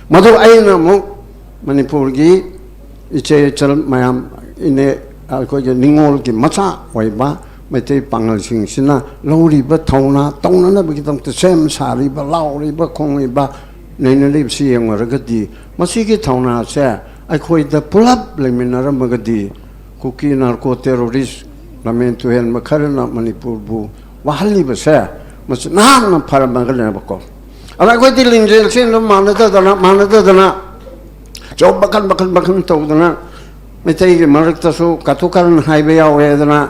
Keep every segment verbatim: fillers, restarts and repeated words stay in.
ꯃꯗꯨ ꯑꯩꯅ ꯑꯃꯨꯛ ꯃꯅꯤꯄꯨꯔꯒꯤ ꯏꯆꯦ ꯏꯆꯜ ꯃꯌꯥꯝ, ꯏꯅꯦ, ꯑꯩꯈꯣꯏꯒꯤ ꯅꯤꯉꯣꯜꯒꯤ ꯃꯆꯥ ꯑꯣꯏꯕ ꯃꯩꯇꯩ ꯄꯥꯉꯜꯁꯤꯡꯁꯤꯅ ꯂꯧꯔꯤꯕ ꯊꯧꯅꯥ ꯇꯧꯅꯅꯕꯒꯤꯗꯃꯛꯇ ꯁꯦꯝ ꯁꯥꯔꯤꯕ, ꯂꯥꯎꯔꯤꯕ, ꯈꯣꯡꯂꯤꯕ, ꯅꯩꯅꯔꯤꯕꯁꯤ ꯌꯦꯡꯂꯨꯔꯒꯗꯤ, ꯃꯁꯤꯒꯤ ꯊꯧꯅꯥꯁꯦ ꯑꯩꯈꯣꯏꯗ ꯄꯨꯂꯞ ꯂꯩꯃꯤꯟꯅꯔꯝꯃꯒꯗꯤ ꯀꯨꯀꯤ ꯅꯥꯔꯀꯣ ꯇꯦꯔꯣꯔꯤꯁ ꯂꯝꯍꯦꯟ ꯇꯨꯍꯦꯟꯕ ꯈꯔꯅ ꯃꯅꯤꯄꯨꯔꯕꯨ ꯋꯥꯍꯜꯂꯤꯕꯁꯦ ꯃꯁꯤ ꯅꯍꯥꯟꯅ ꯐꯔꯝꯃꯒꯅꯦꯕꯀꯣ꯫ ꯑꯗ ꯑꯩꯈꯣꯏꯗꯤ ꯂꯤꯡꯖꯦꯜꯁꯤ ꯑꯗꯨꯝ ꯃꯥꯟꯅꯗꯗꯅ ꯃꯥꯟꯅꯗꯗꯅ ꯖꯣꯕ ꯃꯈꯜ ꯃꯈꯜ ꯃꯈꯜ ꯇꯧꯗꯅ ꯃꯩꯇꯩꯒꯤ ꯃꯔꯛꯇꯁꯨ ꯀꯥꯇꯨ ꯀꯥꯔꯟ ꯍꯥꯏꯕ ꯌꯥꯎꯔꯦꯗꯅ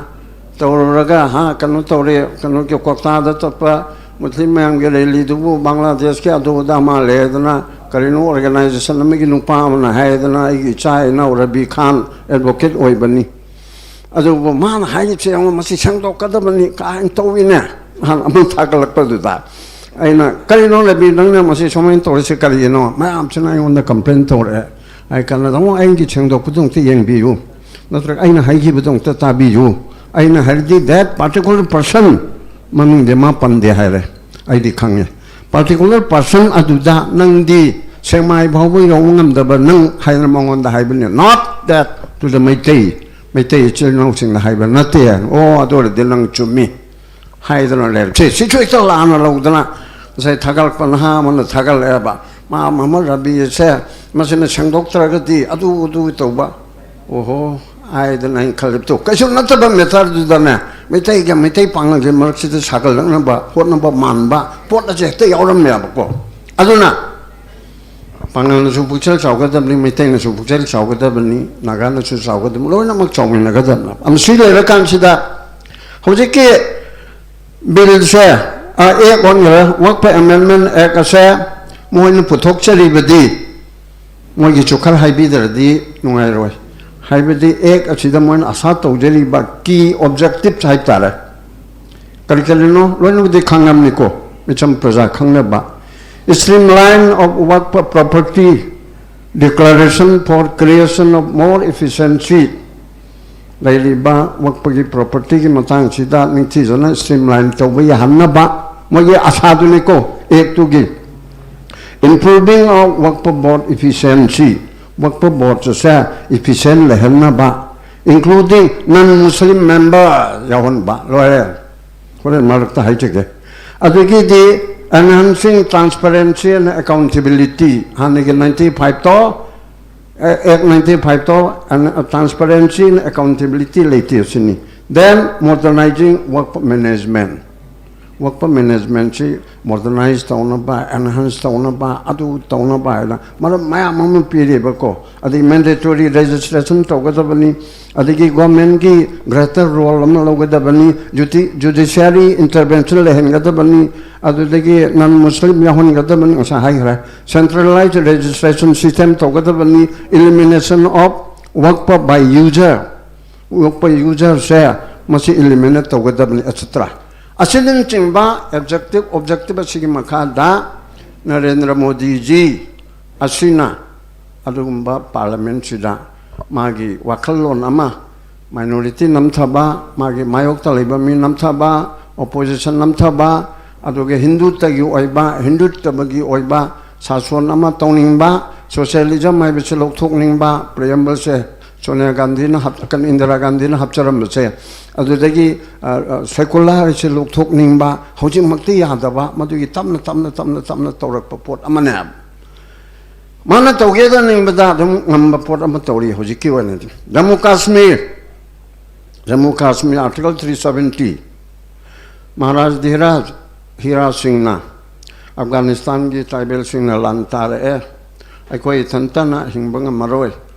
ꯇꯧꯔꯨꯔꯒ, ꯍꯥ, ꯀꯩꯅꯣ ꯇꯧꯔꯦ, ꯀꯩꯅꯣꯒꯤ ꯀꯣꯛꯇꯥꯗ ꯆꯠꯄ ꯃꯨꯁꯂꯤꯝ ꯃꯌꯥꯝꯒꯤ ꯔꯦꯂꯤꯗꯨꯕꯨ ꯕꯪꯒ꯭ꯂꯥꯗꯦꯁꯀꯤ ꯑꯗꯨ ꯑꯗꯥ ꯃꯥꯜꯂꯦꯗꯅ, ꯀꯔꯤꯅꯣ ꯑꯣꯔꯒꯅꯥꯏꯖꯦꯁꯟ ꯑꯃꯒꯤ ꯅꯨꯄꯥ ꯑꯃꯅ ꯍꯥꯏꯗꯅ ꯑꯩꯒꯤ ꯏꯆꯥ ꯏꯅꯥꯎ ꯔꯕꯤ ꯈꯥꯟ ꯑꯦꯗꯚꯣꯀꯦꯠ ꯑꯣꯏꯕꯅꯤ꯫ ꯑꯗꯨꯕꯨ ꯃꯥꯅ ꯍꯥꯏꯔꯤꯁꯦ ꯌꯦꯡꯉꯣ, ꯃꯁꯤ ꯁꯦꯡꯗꯣꯛꯀꯗꯕꯅꯤ ꯀꯥꯏꯅ ꯇꯧꯏꯅꯦ꯫ ꯅꯍꯥꯟ ꯑꯃ ꯊꯥꯒꯠꯂꯛꯄꯗꯨꯗ ꯑꯩꯅ, "ꯀꯔꯤꯅꯣ ꯔꯕꯤ, ꯅꯪꯅ ꯃꯁꯤ ꯁꯨꯃꯥꯏꯅ ꯇꯧꯔꯤꯁꯦ ꯀꯔꯤꯒꯤꯅꯣ?" ꯃꯌꯥꯝꯁꯤꯅ ꯑꯩꯉꯣꯟꯗ ꯀꯝꯄ꯭ꯂꯦꯟ ꯇꯧꯔꯛꯑꯦ꯫ ꯑꯩ ꯀꯥꯟꯅꯗ ꯑꯃꯨꯛ ꯑꯩꯒꯤ ꯁꯦꯡꯗꯣꯛꯄꯗꯣ ꯑꯃꯨꯛꯇ ꯌꯦꯡꯕꯤꯌꯨ, ꯅꯠꯇ꯭ꯔꯒ ꯑꯩꯅ ꯍꯥꯏꯈꯤꯕꯗꯣ ꯑꯃꯨꯛꯇ ꯇꯥꯕꯤꯌꯨ꯫ ꯑꯩꯅ ꯍꯥꯏꯔꯗꯤ that particular person ꯃꯃꯤꯡꯗꯤ ꯃꯥ ꯄꯟꯗꯦ ꯍꯥꯏꯔꯦ꯫ ꯑꯩꯗꯤ ꯈꯪꯉꯦ꯫ ꯄꯥꯔꯇꯤꯀꯨꯂꯔ ꯄꯥꯔꯁꯟ ꯑꯗꯨꯗ ꯅꯪꯗꯤ ꯁꯦꯛꯃꯥꯏ ꯐꯥꯎꯕ ꯌꯧꯕ ꯉꯝꯗꯕ ꯅꯪ ꯍꯥꯏꯗꯅ ꯃꯉꯣꯟꯗ ꯍꯥꯏꯕꯅꯤ, not that to the Meitei, Meitei ꯏꯆꯤꯜ ꯏꯅꯥꯎꯁꯤꯡꯗ ꯍꯥꯏꯕ ꯅꯠꯇꯦ꯫ ꯑꯣ, ꯑꯗꯨ ꯑꯣꯏꯔꯗꯤ ꯅꯪ ꯆꯨꯝꯃꯤ ꯍꯥꯏꯗꯅ ꯂꯩꯔꯦ꯫ ꯁꯤ, ꯁꯤꯁꯨ ꯍꯦꯛꯇ ꯂꯥꯟꯅ ꯂꯧꯗꯅ ꯉꯁꯥꯏ ꯊꯥꯒꯠꯂꯛꯄ ꯅꯍꯥ ꯑꯃꯅ ꯊꯥꯒꯠꯂꯛꯑꯦꯕ, ꯃꯥ ꯃꯃ ꯔꯕꯤꯁꯦ ꯃꯁꯤꯅ ꯁꯦꯡꯗꯣꯛꯇ꯭ꯔꯒꯗꯤ ꯑꯗꯨ ꯑꯗꯨ ꯇꯧꯕ꯫ ꯑꯣꯍꯣ ꯍꯥꯏꯗꯅ ꯑꯩꯅ ꯈꯜꯂꯤꯕꯗꯣ ꯀꯩꯁꯨ ꯅꯠꯇꯕ ꯃꯦꯇꯔꯗꯨꯗꯅꯦ, ꯃꯩꯇꯩꯒ ꯃꯩꯇꯩ ꯄꯥꯉꯜꯒꯤ ꯃꯔꯛꯁꯤꯗ ꯁꯥꯒꯠꯂꯛꯅꯕ ꯍꯣꯠꯅꯕ ꯃꯥꯟꯕ ꯄꯣꯠ ꯑꯁꯦ ꯍꯦꯛꯇ ꯌꯥꯎꯔꯝꯃꯦꯕꯀꯣ꯫ ꯑꯗꯨꯅ ꯄꯥꯉꯜꯅꯁꯨ ꯄꯨꯛꯆꯦꯜ ꯆꯥꯎꯒꯗꯕꯅꯤ, ꯃꯩꯇꯩꯅꯁꯨ ꯄꯨꯛꯆꯦꯜ ꯆꯥꯎꯒꯗꯕꯅꯤ, ꯅꯥꯒꯥꯅꯁꯨ ꯆꯥꯎꯒꯗꯕꯅꯤ, ꯂꯣꯏꯅꯃꯛ ꯆꯥꯎꯃꯤꯟꯅꯒꯗꯕꯅꯤ꯫ ꯑꯃ ꯁꯤ ꯂꯩꯔꯀꯥꯟꯁꯤꯗ ꯍꯧꯖꯤꯛꯀꯤ ꯕꯤꯜꯁꯦ, ꯑꯦꯛ ꯑꯣꯟꯈ꯭ꯔꯦ, ꯋꯛꯐ ꯑꯦꯃꯦꯟꯃꯦꯟ ꯑꯦꯛ ꯑꯁꯦ ꯃꯣꯏꯅ ꯄꯨꯊꯣꯛꯆꯔꯤꯕꯗꯤ ꯃꯣꯏꯒꯤꯁꯨ ꯈꯔ ꯍꯥꯏꯕꯤꯗ꯭ꯔꯗꯤ ꯅꯨꯡꯉꯥꯏꯔꯣꯏ꯫ ꯍꯥꯏꯕꯗꯤ ꯑꯦꯛ ꯑꯁꯤꯗ ꯃꯣꯏꯅ ꯑꯁꯥ ꯇꯧꯖꯔꯤꯕ ꯀꯤ ꯑꯣꯕꯖꯦꯛꯇꯤꯚꯁ ꯍꯥꯏꯕ ꯇꯥꯔꯦ, ꯀꯔꯤ ꯀꯔꯤꯅꯣ ꯂꯣꯏꯅꯕꯨꯗꯤ ꯈꯪꯉꯝꯅꯤꯀꯣ, ꯃꯤꯆꯝ ꯄ꯭ꯔꯖꯥ ꯈꯪꯅꯕ꯫ Streamline of Waqf property, declaration for creation of more efficiency ꯂꯩꯔꯤꯕ ꯋꯛꯐꯀꯤ ꯄ꯭ꯔꯣꯄꯔꯇꯤꯒꯤ ꯃꯇꯥꯡꯁꯤꯗ ꯅꯤꯡꯊꯤꯖꯅ ꯁ꯭ꯇ꯭ꯔꯤꯝꯂꯥꯏꯟ ꯇꯧꯕ ꯌꯥꯍꯟꯅꯕ ꯃꯣꯏꯒꯤ ꯑꯁꯥꯗꯨꯅꯤꯀꯣ, ꯑꯦꯛꯇꯨꯒꯤ꯫ Improving of Waqf Board efficiency, Waqf Board say efficient ꯂꯩꯍꯟꯅꯕ, including non-Muslim member ꯌꯥꯎꯍꯟꯕ, ꯂꯣꯏꯔꯦ꯫ ꯍꯣꯔꯦꯟ ꯃꯔꯛꯇ ꯍꯥꯏꯖꯒꯦ꯫ ꯑꯗꯒꯤꯗꯤ enhancing transparency and accountability, ꯍꯥꯟꯅꯒꯤ ninety five to, act ninety five to, transparency and accountability ꯂꯩꯇꯦ ꯁꯤꯅꯤ꯫ Then modernizing Waqf management, Waqf management ꯁꯤ modernize ꯇꯧꯅꯕ, enhance ꯇꯧꯅꯕ, ꯑꯗꯨ ꯇꯧꯅꯕ ꯍꯥꯏꯅ ꯃꯔꯝ ꯃꯌꯥꯝ ꯑꯃ ꯄꯤꯔꯤꯕꯀꯣ꯫ ꯑꯗꯒꯤ mandatory registration ꯇꯧꯒꯗꯕꯅꯤ, ꯑꯗꯒꯤ government ꯀꯤ greater role ꯑꯃ ꯂꯧꯒꯗꯕꯅꯤ, judi-, judiciary intervention ꯂꯩꯍꯟꯒꯗꯕꯅꯤ, ꯑꯗꯨꯗꯒꯤ non-Muslim ꯌꯥꯎꯍꯟꯒꯗꯕꯅꯤ, ꯉꯁꯥꯏ ꯍꯥꯏꯈ꯭ꯔꯦ, centralized registration system ꯇꯧꯒꯗꯕꯅꯤ, elimination of Waqf by user, Waqf user ꯁꯦ ꯃꯁꯤ eliminate ꯇꯧꯒꯗꯕꯅꯤ, et cetera꯫ ꯑꯁꯤꯅꯆꯤꯡꯕ executive objective ꯑꯁꯤꯒꯤ ꯃꯈꯥꯗ ꯅꯔꯦꯟꯗ꯭ꯔ ꯃꯣꯗꯤꯖꯤ ꯑꯁꯤꯅ ꯑꯗꯨꯒꯨꯝꯕ parliament ꯁꯤꯗ ꯃꯥꯒꯤ ꯋꯥꯈꯜꯂꯣꯟ ꯑꯃ, minority ꯅꯝꯊꯕ, ꯃꯥꯒꯤ ꯃꯥꯌꯣꯛꯇ ꯂꯩꯕ ꯃꯤ ꯅꯝꯊꯕ, opposition ꯅꯝꯊꯕ, ꯑꯗꯨꯒ ꯍꯤꯟꯗꯨꯇꯒꯤ ꯑꯣꯏꯕ, ꯍꯤꯟꯗꯨꯇꯕꯒꯤ ꯑꯣꯏꯕ ꯁꯥꯁꯣꯟ ꯑꯃ ꯇꯧꯅꯤꯡꯕ, socialism ꯍꯥꯏꯕꯁꯤ ꯂꯧꯊꯣꯛꯅꯤꯡꯕ, preamble ꯁꯦ ꯁꯣꯅꯤꯌꯥ ꯒꯥꯟꯙꯤꯅ ꯍꯥꯞ-, ꯀꯩꯅꯣ, ꯏꯟꯗꯤꯔꯥ ꯒꯥꯟꯙꯤꯅ ꯍꯥꯞꯆꯔꯝꯕꯁꯦ, ꯑꯗꯨꯗꯒꯤ, ꯑ, ꯑ, secular ꯍꯥꯏꯁꯦ ꯂꯧꯊꯣꯛꯅꯤꯡꯕ, ꯍꯧꯖꯤꯛꯃꯛꯇꯤ ꯌꯥꯗꯕ, ꯃꯗꯨꯒꯤ ꯇꯞꯅ, ꯇꯞꯅ, ꯇꯞꯅ, ꯇꯞꯅ ꯇꯧꯔꯛꯄ ꯄꯣꯠ ꯑꯃꯅꯦ꯫ ꯃꯥꯅ ꯇꯧꯒꯦꯗꯅꯤꯡꯕꯗ ꯑꯗꯨꯝ ꯉꯝꯕ ꯄꯣꯠ ꯑꯃ ꯇꯧꯔꯤ ꯍꯧꯖꯤꯛꯀꯤ ꯑꯣꯏꯅꯗꯤ꯫ Jammu Kashmir, Jammu Kashmir Article three seventy, Maharaj Dhiraj ꯍꯤꯔꯥ ꯁꯤꯡꯅ ꯑꯐꯒꯥꯅꯤꯁꯇꯥꯟꯒꯤ tribal ꯁꯤꯡꯅ ꯂꯥꯟ ꯇꯥꯔꯛꯑꯦ, ꯑꯩꯈꯣꯏ ꯏꯊꯟꯇꯅ ꯍꯤꯡꯕ ꯉꯝꯃꯔꯣꯏ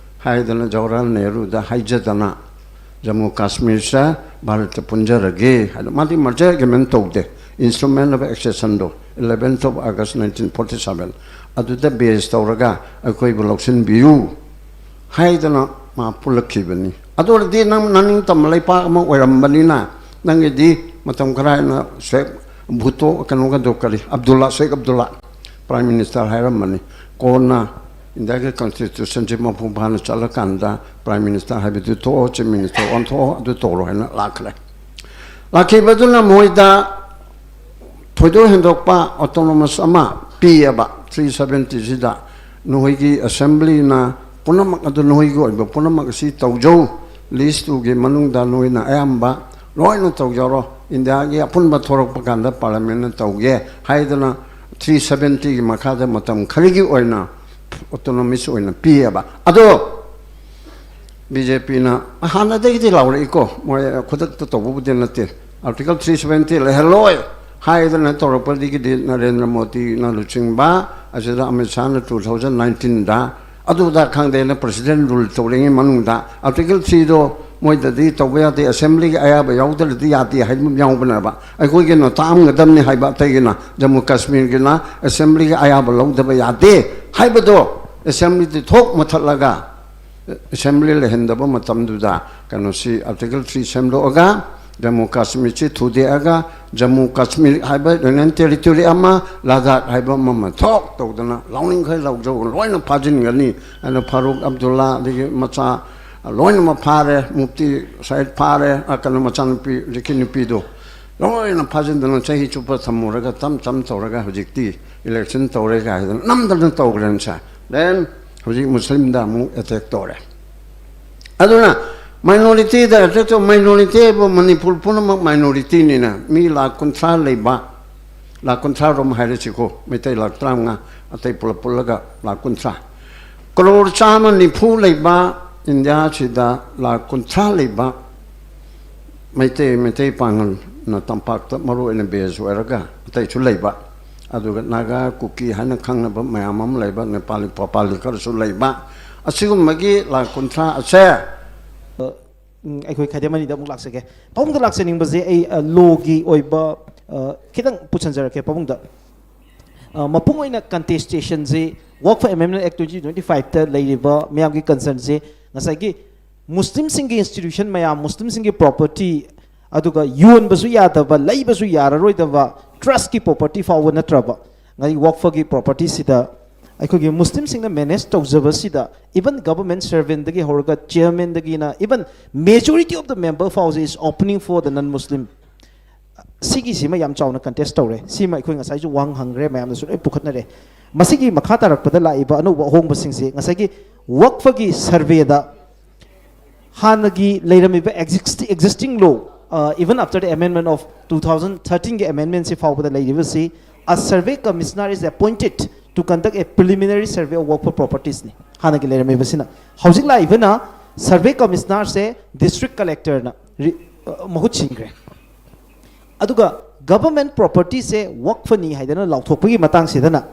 ꯍꯥꯏꯗꯅ ꯖꯋꯥꯍꯔꯂꯥꯜ ꯅꯦꯍꯔꯨꯗ ꯍꯥꯏꯖꯗꯅ ꯖꯝꯃꯨ ꯀꯥꯁꯃꯤꯔꯁꯦ ꯚꯥꯔꯠꯇ ꯄꯨꯟꯖꯔꯒꯦ ꯍꯥꯏꯅ ꯃꯥꯗꯤ merger agreement ꯇꯧꯗꯦ, Instrument of Accession ꯗꯣ eleventh of August nineteen forty seven ꯑꯗꯨꯗ base ꯇꯧꯔꯒ ꯑꯩꯈꯣꯏꯕꯨ ꯂꯧꯁꯤꯟꯕꯤꯌꯨ ꯍꯥꯏꯗꯅ ꯃꯥ ꯄꯨꯜꯂꯛꯈꯤꯕꯅꯤ꯫ ꯑꯗꯨ ꯑꯣꯏꯔꯗꯤ ꯅꯪ ꯅꯅꯤꯡꯇꯝꯕ ꯂꯩꯄꯥꯛ ꯑꯃ ꯑꯣꯏꯔꯝꯕꯅꯤꯅ ꯅꯪꯒꯤꯗꯤ ꯃꯇꯝ ꯈꯔ ꯍꯥꯏꯅ ꯁꯦꯈ ꯚꯨꯇꯣ, ꯀꯩꯅꯣꯒꯗꯣ ꯀꯔꯤ, ꯑꯕꯗꯨꯜꯂꯥ, ꯁꯦꯈ ꯑꯕꯗꯨꯜꯂꯥ prime minister ꯍꯥꯏꯔꯝꯕꯅꯤ꯫ ꯀꯣꯟꯅ ꯏꯟꯗꯤꯌꯥꯒꯤ constitution ꯁꯤ ꯃꯄꯨꯡ ꯐꯥꯅ ꯆꯠꯂꯀꯥꯟꯗ prime minister ꯍꯥꯏꯕꯗꯨ ꯊꯣꯛꯑꯣ, chief minister ꯑꯣꯟꯊꯣꯛꯑꯣ, ꯑꯗꯨ ꯇꯧꯔꯣ ꯍꯥꯏꯅ ꯂꯥꯛꯈ꯭ꯔꯦ꯫ ꯂꯥꯛꯈꯤꯕꯗꯨꯅ ꯃꯣꯏꯗ ꯊꯣꯏꯗꯣꯛ ꯍꯦꯟꯗꯣꯛꯄ autonomous ꯑꯃ ꯄꯤꯌꯦꯕ ꯊ꯭ꯔꯤ ꯁꯕꯦꯟꯇꯤꯁꯤꯗ꯫ ꯅꯈꯣꯏꯒꯤ ꯑꯦꯁꯦꯝꯕ꯭ꯂꯤꯅ ꯄꯨꯝꯅꯃꯛ ꯑꯗꯨ ꯅꯈꯣꯏꯒꯤ ꯑꯣꯏꯕ ꯄꯨꯝꯅꯃꯛ ꯑꯁꯤ ꯇꯧꯖꯧ, ꯂꯤꯁꯇꯨꯒꯤ ꯃꯅꯨꯡꯗ ꯅꯈꯣꯏꯅ ꯑꯌꯥꯝꯕ ꯂꯣꯏꯅ ꯇꯧꯖꯔꯣ, ꯏꯟꯗꯤꯌꯥꯒꯤ ꯑꯄꯨꯟꯕ ꯊꯣꯔꯛꯄ ꯀꯥꯟꯗ ꯄꯥꯔꯂꯤꯌꯥꯃꯦꯟꯅ ꯇꯧꯒꯦ ꯍꯥꯏꯗꯅ ꯊ꯭ꯔꯤ ꯁꯕꯦꯟꯇꯤꯒꯤ ꯃꯈꯥꯗ ꯃꯇꯝ ꯈꯔꯒꯤ ꯑꯣꯏꯅ ꯑꯣꯇꯣꯅꯣꯃꯤꯁ ꯑꯣꯏꯅ ꯄꯤꯌꯦꯕ꯫ ꯑꯗꯣ ꯕꯤ ꯖꯦ ꯄꯤꯅ ꯍꯥꯟꯅꯗꯒꯤꯗꯤ ꯂꯥꯎꯔꯛꯏꯀꯣ, ꯃꯣꯏ ꯈꯨꯗꯛꯇ ꯇꯧꯕꯕꯨꯗꯤ ꯅꯠꯇꯦ, ꯑꯥꯔꯇꯤꯀꯜ ꯊ꯭ꯔꯤ ꯁꯕꯦꯟꯇꯤ ꯂꯩꯍꯜꯂꯣꯏ ꯍꯥꯏꯗꯅ ꯇꯧꯔꯛꯄꯗꯒꯤꯗꯤ ꯅꯔꯦꯟꯗ꯭ꯔ ꯃꯣꯗꯤꯅ ꯂꯨꯆꯤꯡꯕ, ꯑꯁꯤꯗ ꯑꯃꯤꯠ ꯁꯥꯍꯅ ꯇꯨ ꯊꯥꯎꯖꯟ ꯅꯥꯏꯟꯇꯤꯟꯗ ꯑꯗꯨꯗ ꯈꯪꯗꯦꯅ ꯄ꯭ꯔꯁꯤꯗꯦꯟ ꯔꯨꯜ ꯇꯧꯔꯤꯉꯩ ꯃꯅꯨꯡꯗ ꯑꯥꯔꯇꯤꯀꯜ ꯊ꯭ꯔꯤꯗꯣ ꯃꯣꯏꯗꯗꯤ ꯇꯧꯕ ꯌꯥꯗꯦ, ꯑꯦꯁꯦꯝꯕ꯭ꯂꯤꯒꯤ ꯑꯌꯥꯕ ꯌꯥꯎꯗ꯭ꯔꯗꯤ ꯌꯥꯗꯦ ꯍꯥꯏꯕ ꯑꯃ ꯌꯥꯎꯕꯅꯦꯕ꯫ ꯑꯩꯈꯣꯏꯒꯤꯅ ꯇꯥꯛꯑꯝꯒꯗꯕꯅꯤ ꯍꯥꯏꯕ, ꯑꯇꯩꯒꯤꯅ, ꯖꯝꯃꯨ ꯀꯥꯁꯃꯤꯔꯒꯤꯅ ꯑꯦꯁꯦꯝꯕ꯭ꯂꯤꯒꯤ ꯑꯌꯥꯕ ꯂꯧꯗꯕ ꯌꯥꯗꯦ ꯍꯥꯏꯕꯗꯣ ꯑꯦꯁꯦꯝꯕ꯭ꯂꯤꯗꯤ ꯊꯣꯛ ꯃꯨꯊꯠꯂꯒ ꯑꯦꯁꯦꯝꯕ꯭ꯂꯤ ꯂꯩꯍꯟꯗꯕ ꯃꯇꯝꯗꯨꯗ ꯀꯩꯅꯣꯁꯤ ꯑꯥꯔꯇꯤꯀꯜ ꯊ꯭ꯔꯤ ꯁꯦꯝꯗꯣꯛꯑꯒ ꯖꯝꯃꯨ ꯀꯥꯁꯃꯤꯔꯁꯤ ꯊꯨꯗꯦꯛꯑꯒ ꯖꯝꯃꯨ ꯀꯥꯁꯃꯤꯔ ꯍꯥꯏꯕ ꯌꯨꯅꯤꯌꯟ ꯇꯦꯔꯤꯇꯣꯔꯤ ꯑꯃ, ꯂꯗꯥꯈ ꯍꯥꯏꯕ ꯑꯃ, ꯑꯃ ꯊꯣꯛ ꯇꯧꯗꯅ ꯂꯧꯅꯤꯡꯈꯩ ꯂꯧꯖꯧ, ꯂꯣꯏꯅ ꯐꯥꯖꯤꯟꯒꯅꯤ꯫ ꯑꯗꯨꯅ ꯐꯥꯔꯨꯛ ꯑꯕꯗꯨꯜꯂꯥ ꯑꯗꯒꯤ ꯃꯆꯥ ꯂꯣꯏꯅꯃꯛ ꯐꯥꯔꯦ, ꯃꯨꯐꯇꯤ ꯁꯌꯤꯗ ꯐꯥꯔꯦ, ꯑ, ꯀꯩꯅꯣ ꯃꯆꯥꯅꯨꯄꯤ ꯍꯧꯖꯤꯛꯀꯤ ꯅꯨꯄꯤꯗꯣ ꯂꯣꯏꯅ ꯐꯥꯖꯤꯟꯗꯅ ꯆꯍꯤ ꯆꯨꯞꯄ ꯊꯝꯃꯨꯔꯒ ꯇꯞ ꯇꯞ ꯇꯧꯔꯒ ꯍꯧꯖꯤꯛꯇꯤ ꯏꯂꯦꯛꯁꯟ ꯇꯧꯔꯦ ꯀꯥꯏꯗꯅ ꯅꯝꯗꯅ ꯇꯧꯈ꯭ꯔꯦꯅꯦ ꯁꯥꯔ꯫ ꯗꯦꯟ ꯍꯧꯖꯤꯛ ꯃꯨꯁꯂꯤꯝꯗ ꯑꯃꯨꯛ ꯑꯦꯇꯦꯛ ꯇꯧꯔꯦ꯫ ꯑꯗꯨꯅ ꯃꯥꯏꯅꯣꯔꯤꯇꯤꯗ ꯑꯦꯇꯦꯛ ꯇꯧ, ꯃꯥꯏꯅꯣꯔꯤꯇꯤ ꯍꯥꯏꯕꯨ ꯃꯅꯤꯄꯨꯔ ꯄꯨꯝꯅꯃꯛ ꯃꯥꯏꯅꯣꯔꯤꯇꯤꯅꯤꯅ ꯃꯤ ꯂꯥꯈ ꯀꯨꯟꯊ꯭ꯔꯥ ꯂꯩꯕ, ꯂꯥꯈ ꯀꯨꯟꯊ꯭ꯔꯥ ꯔꯣꯝ ꯍꯥꯏꯔꯁꯤꯀꯣ, ꯃꯩꯇꯩ ꯂꯥꯈ ꯇꯔꯥꯃꯉꯥ, ꯑꯇꯩ ꯄꯨꯂꯞ ꯄꯨꯜꯂꯒ ꯂꯥꯈ ꯀꯨꯟꯊ꯭ꯔꯥ, ꯀꯔꯣꯔ ꯆꯥꯝꯃ ꯅꯤꯐꯨ ꯂꯩꯕ ꯏꯟꯗꯤꯌꯥꯁꯤꯗ ꯂꯥꯈ ꯀꯨꯟꯊ꯭ꯔꯥ ꯂꯩꯕ ꯃꯩꯇꯩ, ꯃꯩꯇꯩ ꯄꯥꯉꯜꯅ ꯇꯝꯄꯥꯛꯇ ꯃꯔꯨ ꯑꯣꯏꯅ ꯕꯦꯖ ꯑꯣꯏꯔꯒ ꯑꯇꯩꯁꯨ ꯂꯩꯕ, ꯑꯗꯨꯒ ꯅꯥꯒꯥ, ꯀꯨꯀꯤ ꯍꯥꯏꯅ ꯈꯪꯅꯕ ꯃꯌꯥꯝ ꯑꯃ ꯂꯩꯕ, ꯅꯦꯄꯥꯂꯤ, ꯄꯣꯄꯥꯂꯤ ꯈꯔꯁꯨ ꯂꯩꯕ, ꯑꯁꯤꯒꯨꯝꯕꯒꯤ ꯂꯥꯈ ꯀꯨꯟꯊ꯭ꯔꯥ ꯑꯁꯦ ꯎꯝ, ꯑꯩꯈꯣꯏ ꯈꯥꯏꯗꯦꯝ ꯑꯅꯤꯗ ꯑꯃꯨꯛ ꯂꯥꯛꯆꯒꯦ꯫ ꯄꯥꯕꯨꯡꯗ ꯂꯥꯛꯆꯅꯤꯡꯕꯁꯦ ꯑꯩ, ꯑ, ꯂꯣꯒꯤ ꯑꯣꯏꯕ, ꯑ, ꯈꯤꯇꯪ ꯄꯨꯁꯟꯖꯔꯛꯀꯦ ꯄꯥꯕꯨꯡꯗ꯫ ꯑ, ꯃꯄꯨꯡ ꯑꯣꯏꯅ ꯀꯟꯇꯦꯁꯇꯦꯁꯟꯁꯤ Work for Amendment Act twenty twenty five ꯇ ꯂꯩꯔꯤꯕ ꯃꯌꯥꯝꯒꯤ ꯀꯟꯁꯔꯟꯁꯤ ꯉꯁꯥꯏꯒꯤ ꯃꯨꯁꯂꯤꯝꯁꯤꯡꯒꯤ ꯏꯟꯁꯇꯤꯇ꯭ꯌꯨꯁꯟ ꯃꯌꯥꯝ, ꯃꯨꯁꯂꯤꯝꯁꯤꯡꯒꯤ ꯄ꯭ꯔꯣꯄꯔꯇꯤ, ꯑꯗꯨꯒ ꯌꯣꯟꯕꯁꯨ ꯌꯥꯗꯕ, ꯂꯩꯕꯁꯨ ꯌꯥꯔꯔꯣꯏꯗꯕ, ꯇ꯭ꯔꯁꯀꯤ ꯄ꯭ꯔꯣꯄꯔꯇꯤ ꯐꯥꯎꯕ ꯅꯠꯇ꯭ꯔꯕ, ꯉꯁꯥꯏ ꯋꯥꯛꯐꯒꯤ ꯄ꯭ꯔꯣꯄꯔꯇꯤꯁꯤꯗ ꯑꯩꯈꯣꯏꯒꯤ ꯃꯨꯁꯂꯤꯝꯁꯤꯡꯅ ꯃꯦꯅꯦꯖ ꯇꯧꯖꯕꯁꯤꯗ, even government servant ꯗꯒꯤ ꯍꯧꯔꯒ ꯆꯤꯌꯔꯃꯦꯟꯗꯒꯤꯅ even majority of the member ꯐꯥꯎꯁꯦ is opening for the non Muslim꯫ ꯁꯤꯒꯤꯁꯤꯃ ꯌꯥꯝ ꯆꯥꯎꯅ ꯀꯟꯇꯦꯁ ꯇꯧꯔꯦ꯫ ꯁꯤꯃ ꯑꯩꯈꯣꯏ ꯉꯁꯥꯏꯁꯨ ꯋꯥꯍꯪ ꯍꯪꯈ꯭ꯔꯦ, ꯃꯌꯥꯝꯅꯁꯨ ꯂꯣꯏ ꯄꯨꯈꯠꯅꯔꯦ꯫ ꯃꯁꯤꯒꯤ ꯃꯈꯥ ꯇꯥꯔꯛꯄꯗ ꯂꯥꯛꯏꯕ ꯑꯅꯧꯕ ꯑꯍꯣꯡꯕꯁꯤꯡꯁꯦ ꯉꯁꯥꯏꯒꯤ ꯋꯛꯐꯒꯤ ꯁꯔꯚꯦꯗ ꯍꯥꯟꯅꯒꯤ ꯂꯩꯔꯝꯃꯤꯕ existing law, even after the amendment of two thousand thirteen ꯒꯤ amendment ꯁꯤ ꯐꯥꯎꯕꯗ ꯂꯩꯔꯤꯕꯁꯤ, a survey commissioner is appointed to conduct a preliminary survey of Waqf properties ꯅꯤ ꯍꯥꯟꯅꯒꯤ ꯂꯩꯔꯝꯃꯤꯕꯁꯤꯅ꯫ ꯍꯧꯖꯤꯛ ꯂꯥꯛꯏꯕꯅ survey commissioner ꯁꯦ district collector ꯅ ꯔꯤ- ꯑ, ꯃꯍꯨꯠ ꯁꯤꯟꯈ꯭ꯔꯦ꯫ ꯑꯗꯨꯒ government property ꯁꯦ ꯋꯛꯐꯅꯤ ꯍꯥꯏꯗꯅ ꯂꯥꯎꯊꯣꯛꯄꯒꯤ ꯃꯇꯥꯡꯁꯤꯗꯅ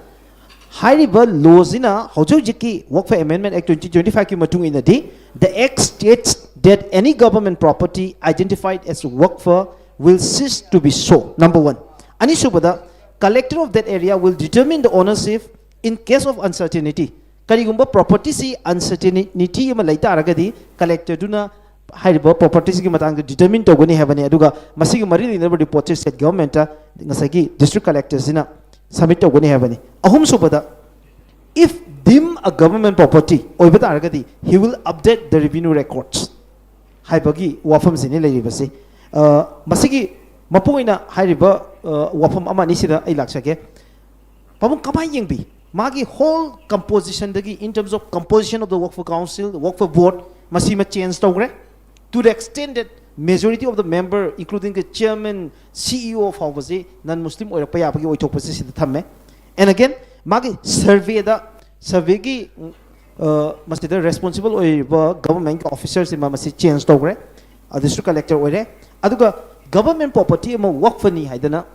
ꯍꯥꯏꯔꯤꯕ law ꯁꯤꯅ ꯍꯧꯖꯤꯛ ꯍꯧꯖꯤꯛꯀꯤ Waqf Amendment Act twenty twenty five ꯀꯤ ꯃꯇꯨꯡ ꯏꯟꯅꯗꯤ, the act states that any government property identified as Waqf will cease to be so, number one. ꯑꯅꯤꯁꯨꯕꯗ, collector of that area will determine the ownership in case of uncertainty. ꯀꯔꯤꯒꯨꯝꯕ property ꯁꯤ uncertainty ꯑꯃ ꯂꯩ ꯇꯥꯔꯒꯗꯤ collector ꯗꯨꯅ ꯍꯥꯏꯔꯤꯕ property ꯁꯤꯒꯤ ꯃꯇꯥꯡꯗ determine ꯇꯧꯒꯅꯤ ꯍꯥꯏꯕꯅꯤ꯫ ꯑꯗꯨꯒ ꯃꯁꯤꯒꯤ ꯃꯔꯤ ꯂꯩꯅꯕ report ꯁꯦ state government ꯇ ꯉꯁꯥꯏꯒꯤ district collector ꯁꯤꯅ submit ꯇꯧꯒꯅꯤ ꯍꯥꯏꯕꯅꯤ꯫ ꯑꯍꯨꯝꯁꯨꯕꯗ, if deem a government property ꯑꯣꯏꯕ ꯇꯥꯔꯒꯗꯤ, he will update the revenue records ꯍꯥꯏꯕꯒꯤ ꯋꯥꯐꯝꯁꯤꯅꯤ ꯂꯩꯔꯤꯕꯁꯤ꯫ ꯑ, ꯃꯁꯤꯒꯤ ꯃꯄꯨꯡ ꯑꯣꯏꯅ ꯍꯥꯏꯔꯤꯕ, ꯑ, ꯋꯥꯐꯝ ꯑꯃ ꯑꯅꯤꯁꯤꯗ ꯑꯩ ꯂꯥꯛꯆꯒꯦ꯫ ꯄꯥꯕꯨꯡ ꯀꯃꯥꯏꯅ ꯌꯦꯡꯕꯤ? ꯃꯥꯒꯤ whole composition ꯗꯒꯤ, in terms of composition of the Waqf Council, Waqf Board, ꯃꯁꯤꯃ change ꯇꯧꯈ꯭ꯔꯦ꯫ To the extent that majority of the member, including the chairman, C E O ꯐꯥꯎꯕꯁꯤ non Muslim ꯑꯣꯏꯔꯛꯄ ꯌꯥꯕꯒꯤ ꯑꯣꯏꯊꯣꯛꯄꯁꯤ ꯁꯤꯗ ꯊꯝꯃꯦ꯫ And again, ꯃꯥꯒꯤ survey ꯗ, survey ꯒꯤ, ꯑ, ꯃꯁꯤꯗ responsible ꯑꯣꯏꯔꯤꯕ government ꯀꯤ officer ꯁꯤꯃ ꯃꯁꯤ change ꯇꯧꯈ꯭ꯔꯦ, ꯑ, district collector ꯑꯣꯏꯔꯦ꯫ ꯑꯗꯨꯒ government property ꯑꯃ ꯋꯛꯐꯅꯤ ꯍꯥꯏꯗꯅ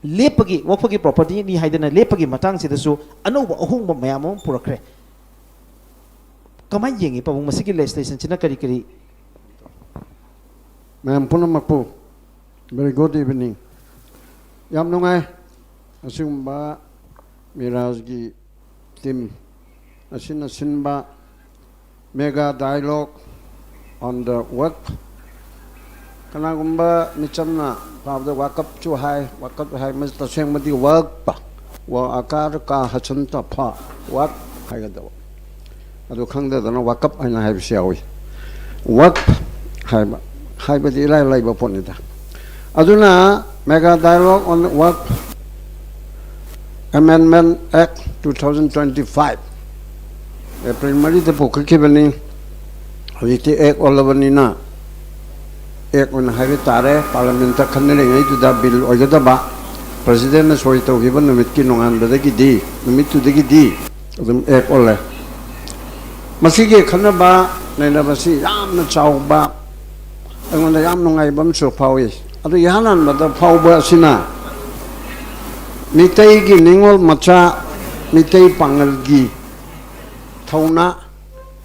ꯂꯦꯞꯄꯒꯤ, ꯋꯛꯐꯒꯤ property ꯅꯤ ꯍꯥꯏꯗꯅ ꯂꯦꯞꯄꯒꯤ ꯃꯇꯥꯡꯁꯤꯗꯁꯨ ꯑꯅꯧꯕ ꯑꯍꯣꯡꯕ ꯃꯌꯥꯝ ꯑꯃ ꯄꯨꯔꯛꯈ꯭ꯔꯦ꯫ ꯀꯃꯥꯏꯅ ꯌꯦꯡꯉꯤ ꯄꯥꯕꯨꯡ, ꯃꯁꯤꯒꯤ legislation ꯁꯤꯅ ꯀꯔꯤ ꯀꯔꯤ? ꯃꯌꯥꯝ ꯄꯨꯝꯅꯃꯛꯄꯨ very good evening. ꯌꯥꯝ ꯅꯨꯡꯉꯥꯏ ꯑꯁꯤꯒꯨꯝꯕ ꯃꯤꯔꯥꯖꯒꯤ team ꯑꯁꯤꯅ ꯁꯤꯟꯕ mega dialogue on the Waqf. ꯀꯅꯥꯒꯨꯝꯕ ꯃꯤꯆꯝꯅ ꯄꯥꯕꯗ ꯋꯥꯀꯞꯁꯨ ꯍꯥꯏ, ꯋꯥꯀꯞ ꯍꯥꯏ, ꯃꯁꯤ ꯇꯁꯦꯡꯕꯗꯤ ꯋꯛꯄ, ꯋ ꯑꯀꯥꯔ ꯀꯥ ꯍꯁꯟ ꯇꯐꯥ ꯋꯛ ꯍꯥꯏꯒꯗꯕ꯫ ꯑꯗꯨ ꯈꯪꯗꯗꯅ ꯋꯥꯀꯞ ꯍꯥꯏꯅ ꯍꯥꯏꯕꯁꯨ ꯌꯥꯎꯏ꯫ ꯋꯛ ꯍꯥꯏꯕ, ꯍꯥꯏꯕꯗꯤ ꯏꯂꯥꯏ ꯂꯥꯏꯕ ꯄꯣꯠꯅꯤꯗ꯫ ꯑꯗꯨꯅ Mega Dialogue on Work Amendment Act two thousand twenty-five, April ꯃꯔꯤꯗ ꯄꯨꯈꯠꯈꯤꯕꯅꯤ꯫ ꯍꯧꯖꯤꯛꯇꯤ ꯑꯦꯛ ꯑꯣꯜꯂꯕꯅꯤꯅ ꯑꯦꯛ ꯑꯣꯏꯅ ꯍꯥꯏꯕ ꯇꯥꯔꯦ꯫ ꯄꯥꯔꯂꯤꯌꯥꯃꯦꯟꯇ ꯈꯟꯅꯔꯤꯉꯩꯗꯨꯗ ꯕꯤꯜ ꯑꯣꯏꯒꯗꯕ, ꯄ꯭ꯔꯁꯤꯗꯦꯟꯅ ꯁꯣꯏ ꯇꯧꯈꯤꯕ ꯅꯨꯃꯤꯠꯀꯤ ꯅꯣꯡꯉꯥꯟꯕꯗꯒꯤꯗꯤ, ꯅꯨꯃꯤꯠꯇꯨꯗꯒꯤꯗꯤ ꯑꯗꯨꯝ ꯑꯦꯛ ꯑꯣꯜꯂꯦ꯫ ꯃꯁꯤꯒꯤ ꯈꯟꯅꯕ ꯅꯩꯅꯕꯁꯤ ꯌꯥꯝꯅ ꯆꯥꯎꯕ, ꯑꯩꯉꯣꯟꯗ ꯌꯥꯝ ꯅꯨꯡꯉꯥꯏꯕ ꯑꯃꯁꯨ ꯐꯥꯎꯏ꯫ ꯑꯗꯨ ꯏꯍꯥꯟ ꯍꯥꯟꯕꯗ ꯐꯥꯎꯕ ꯑꯁꯤꯅ ꯃꯤꯇꯩꯒꯤ ꯅꯤꯉꯣꯜ ꯃꯆꯥ, ꯃꯤꯇꯩ ꯄꯥꯉꯜꯒꯤ ꯊꯧꯅꯥ,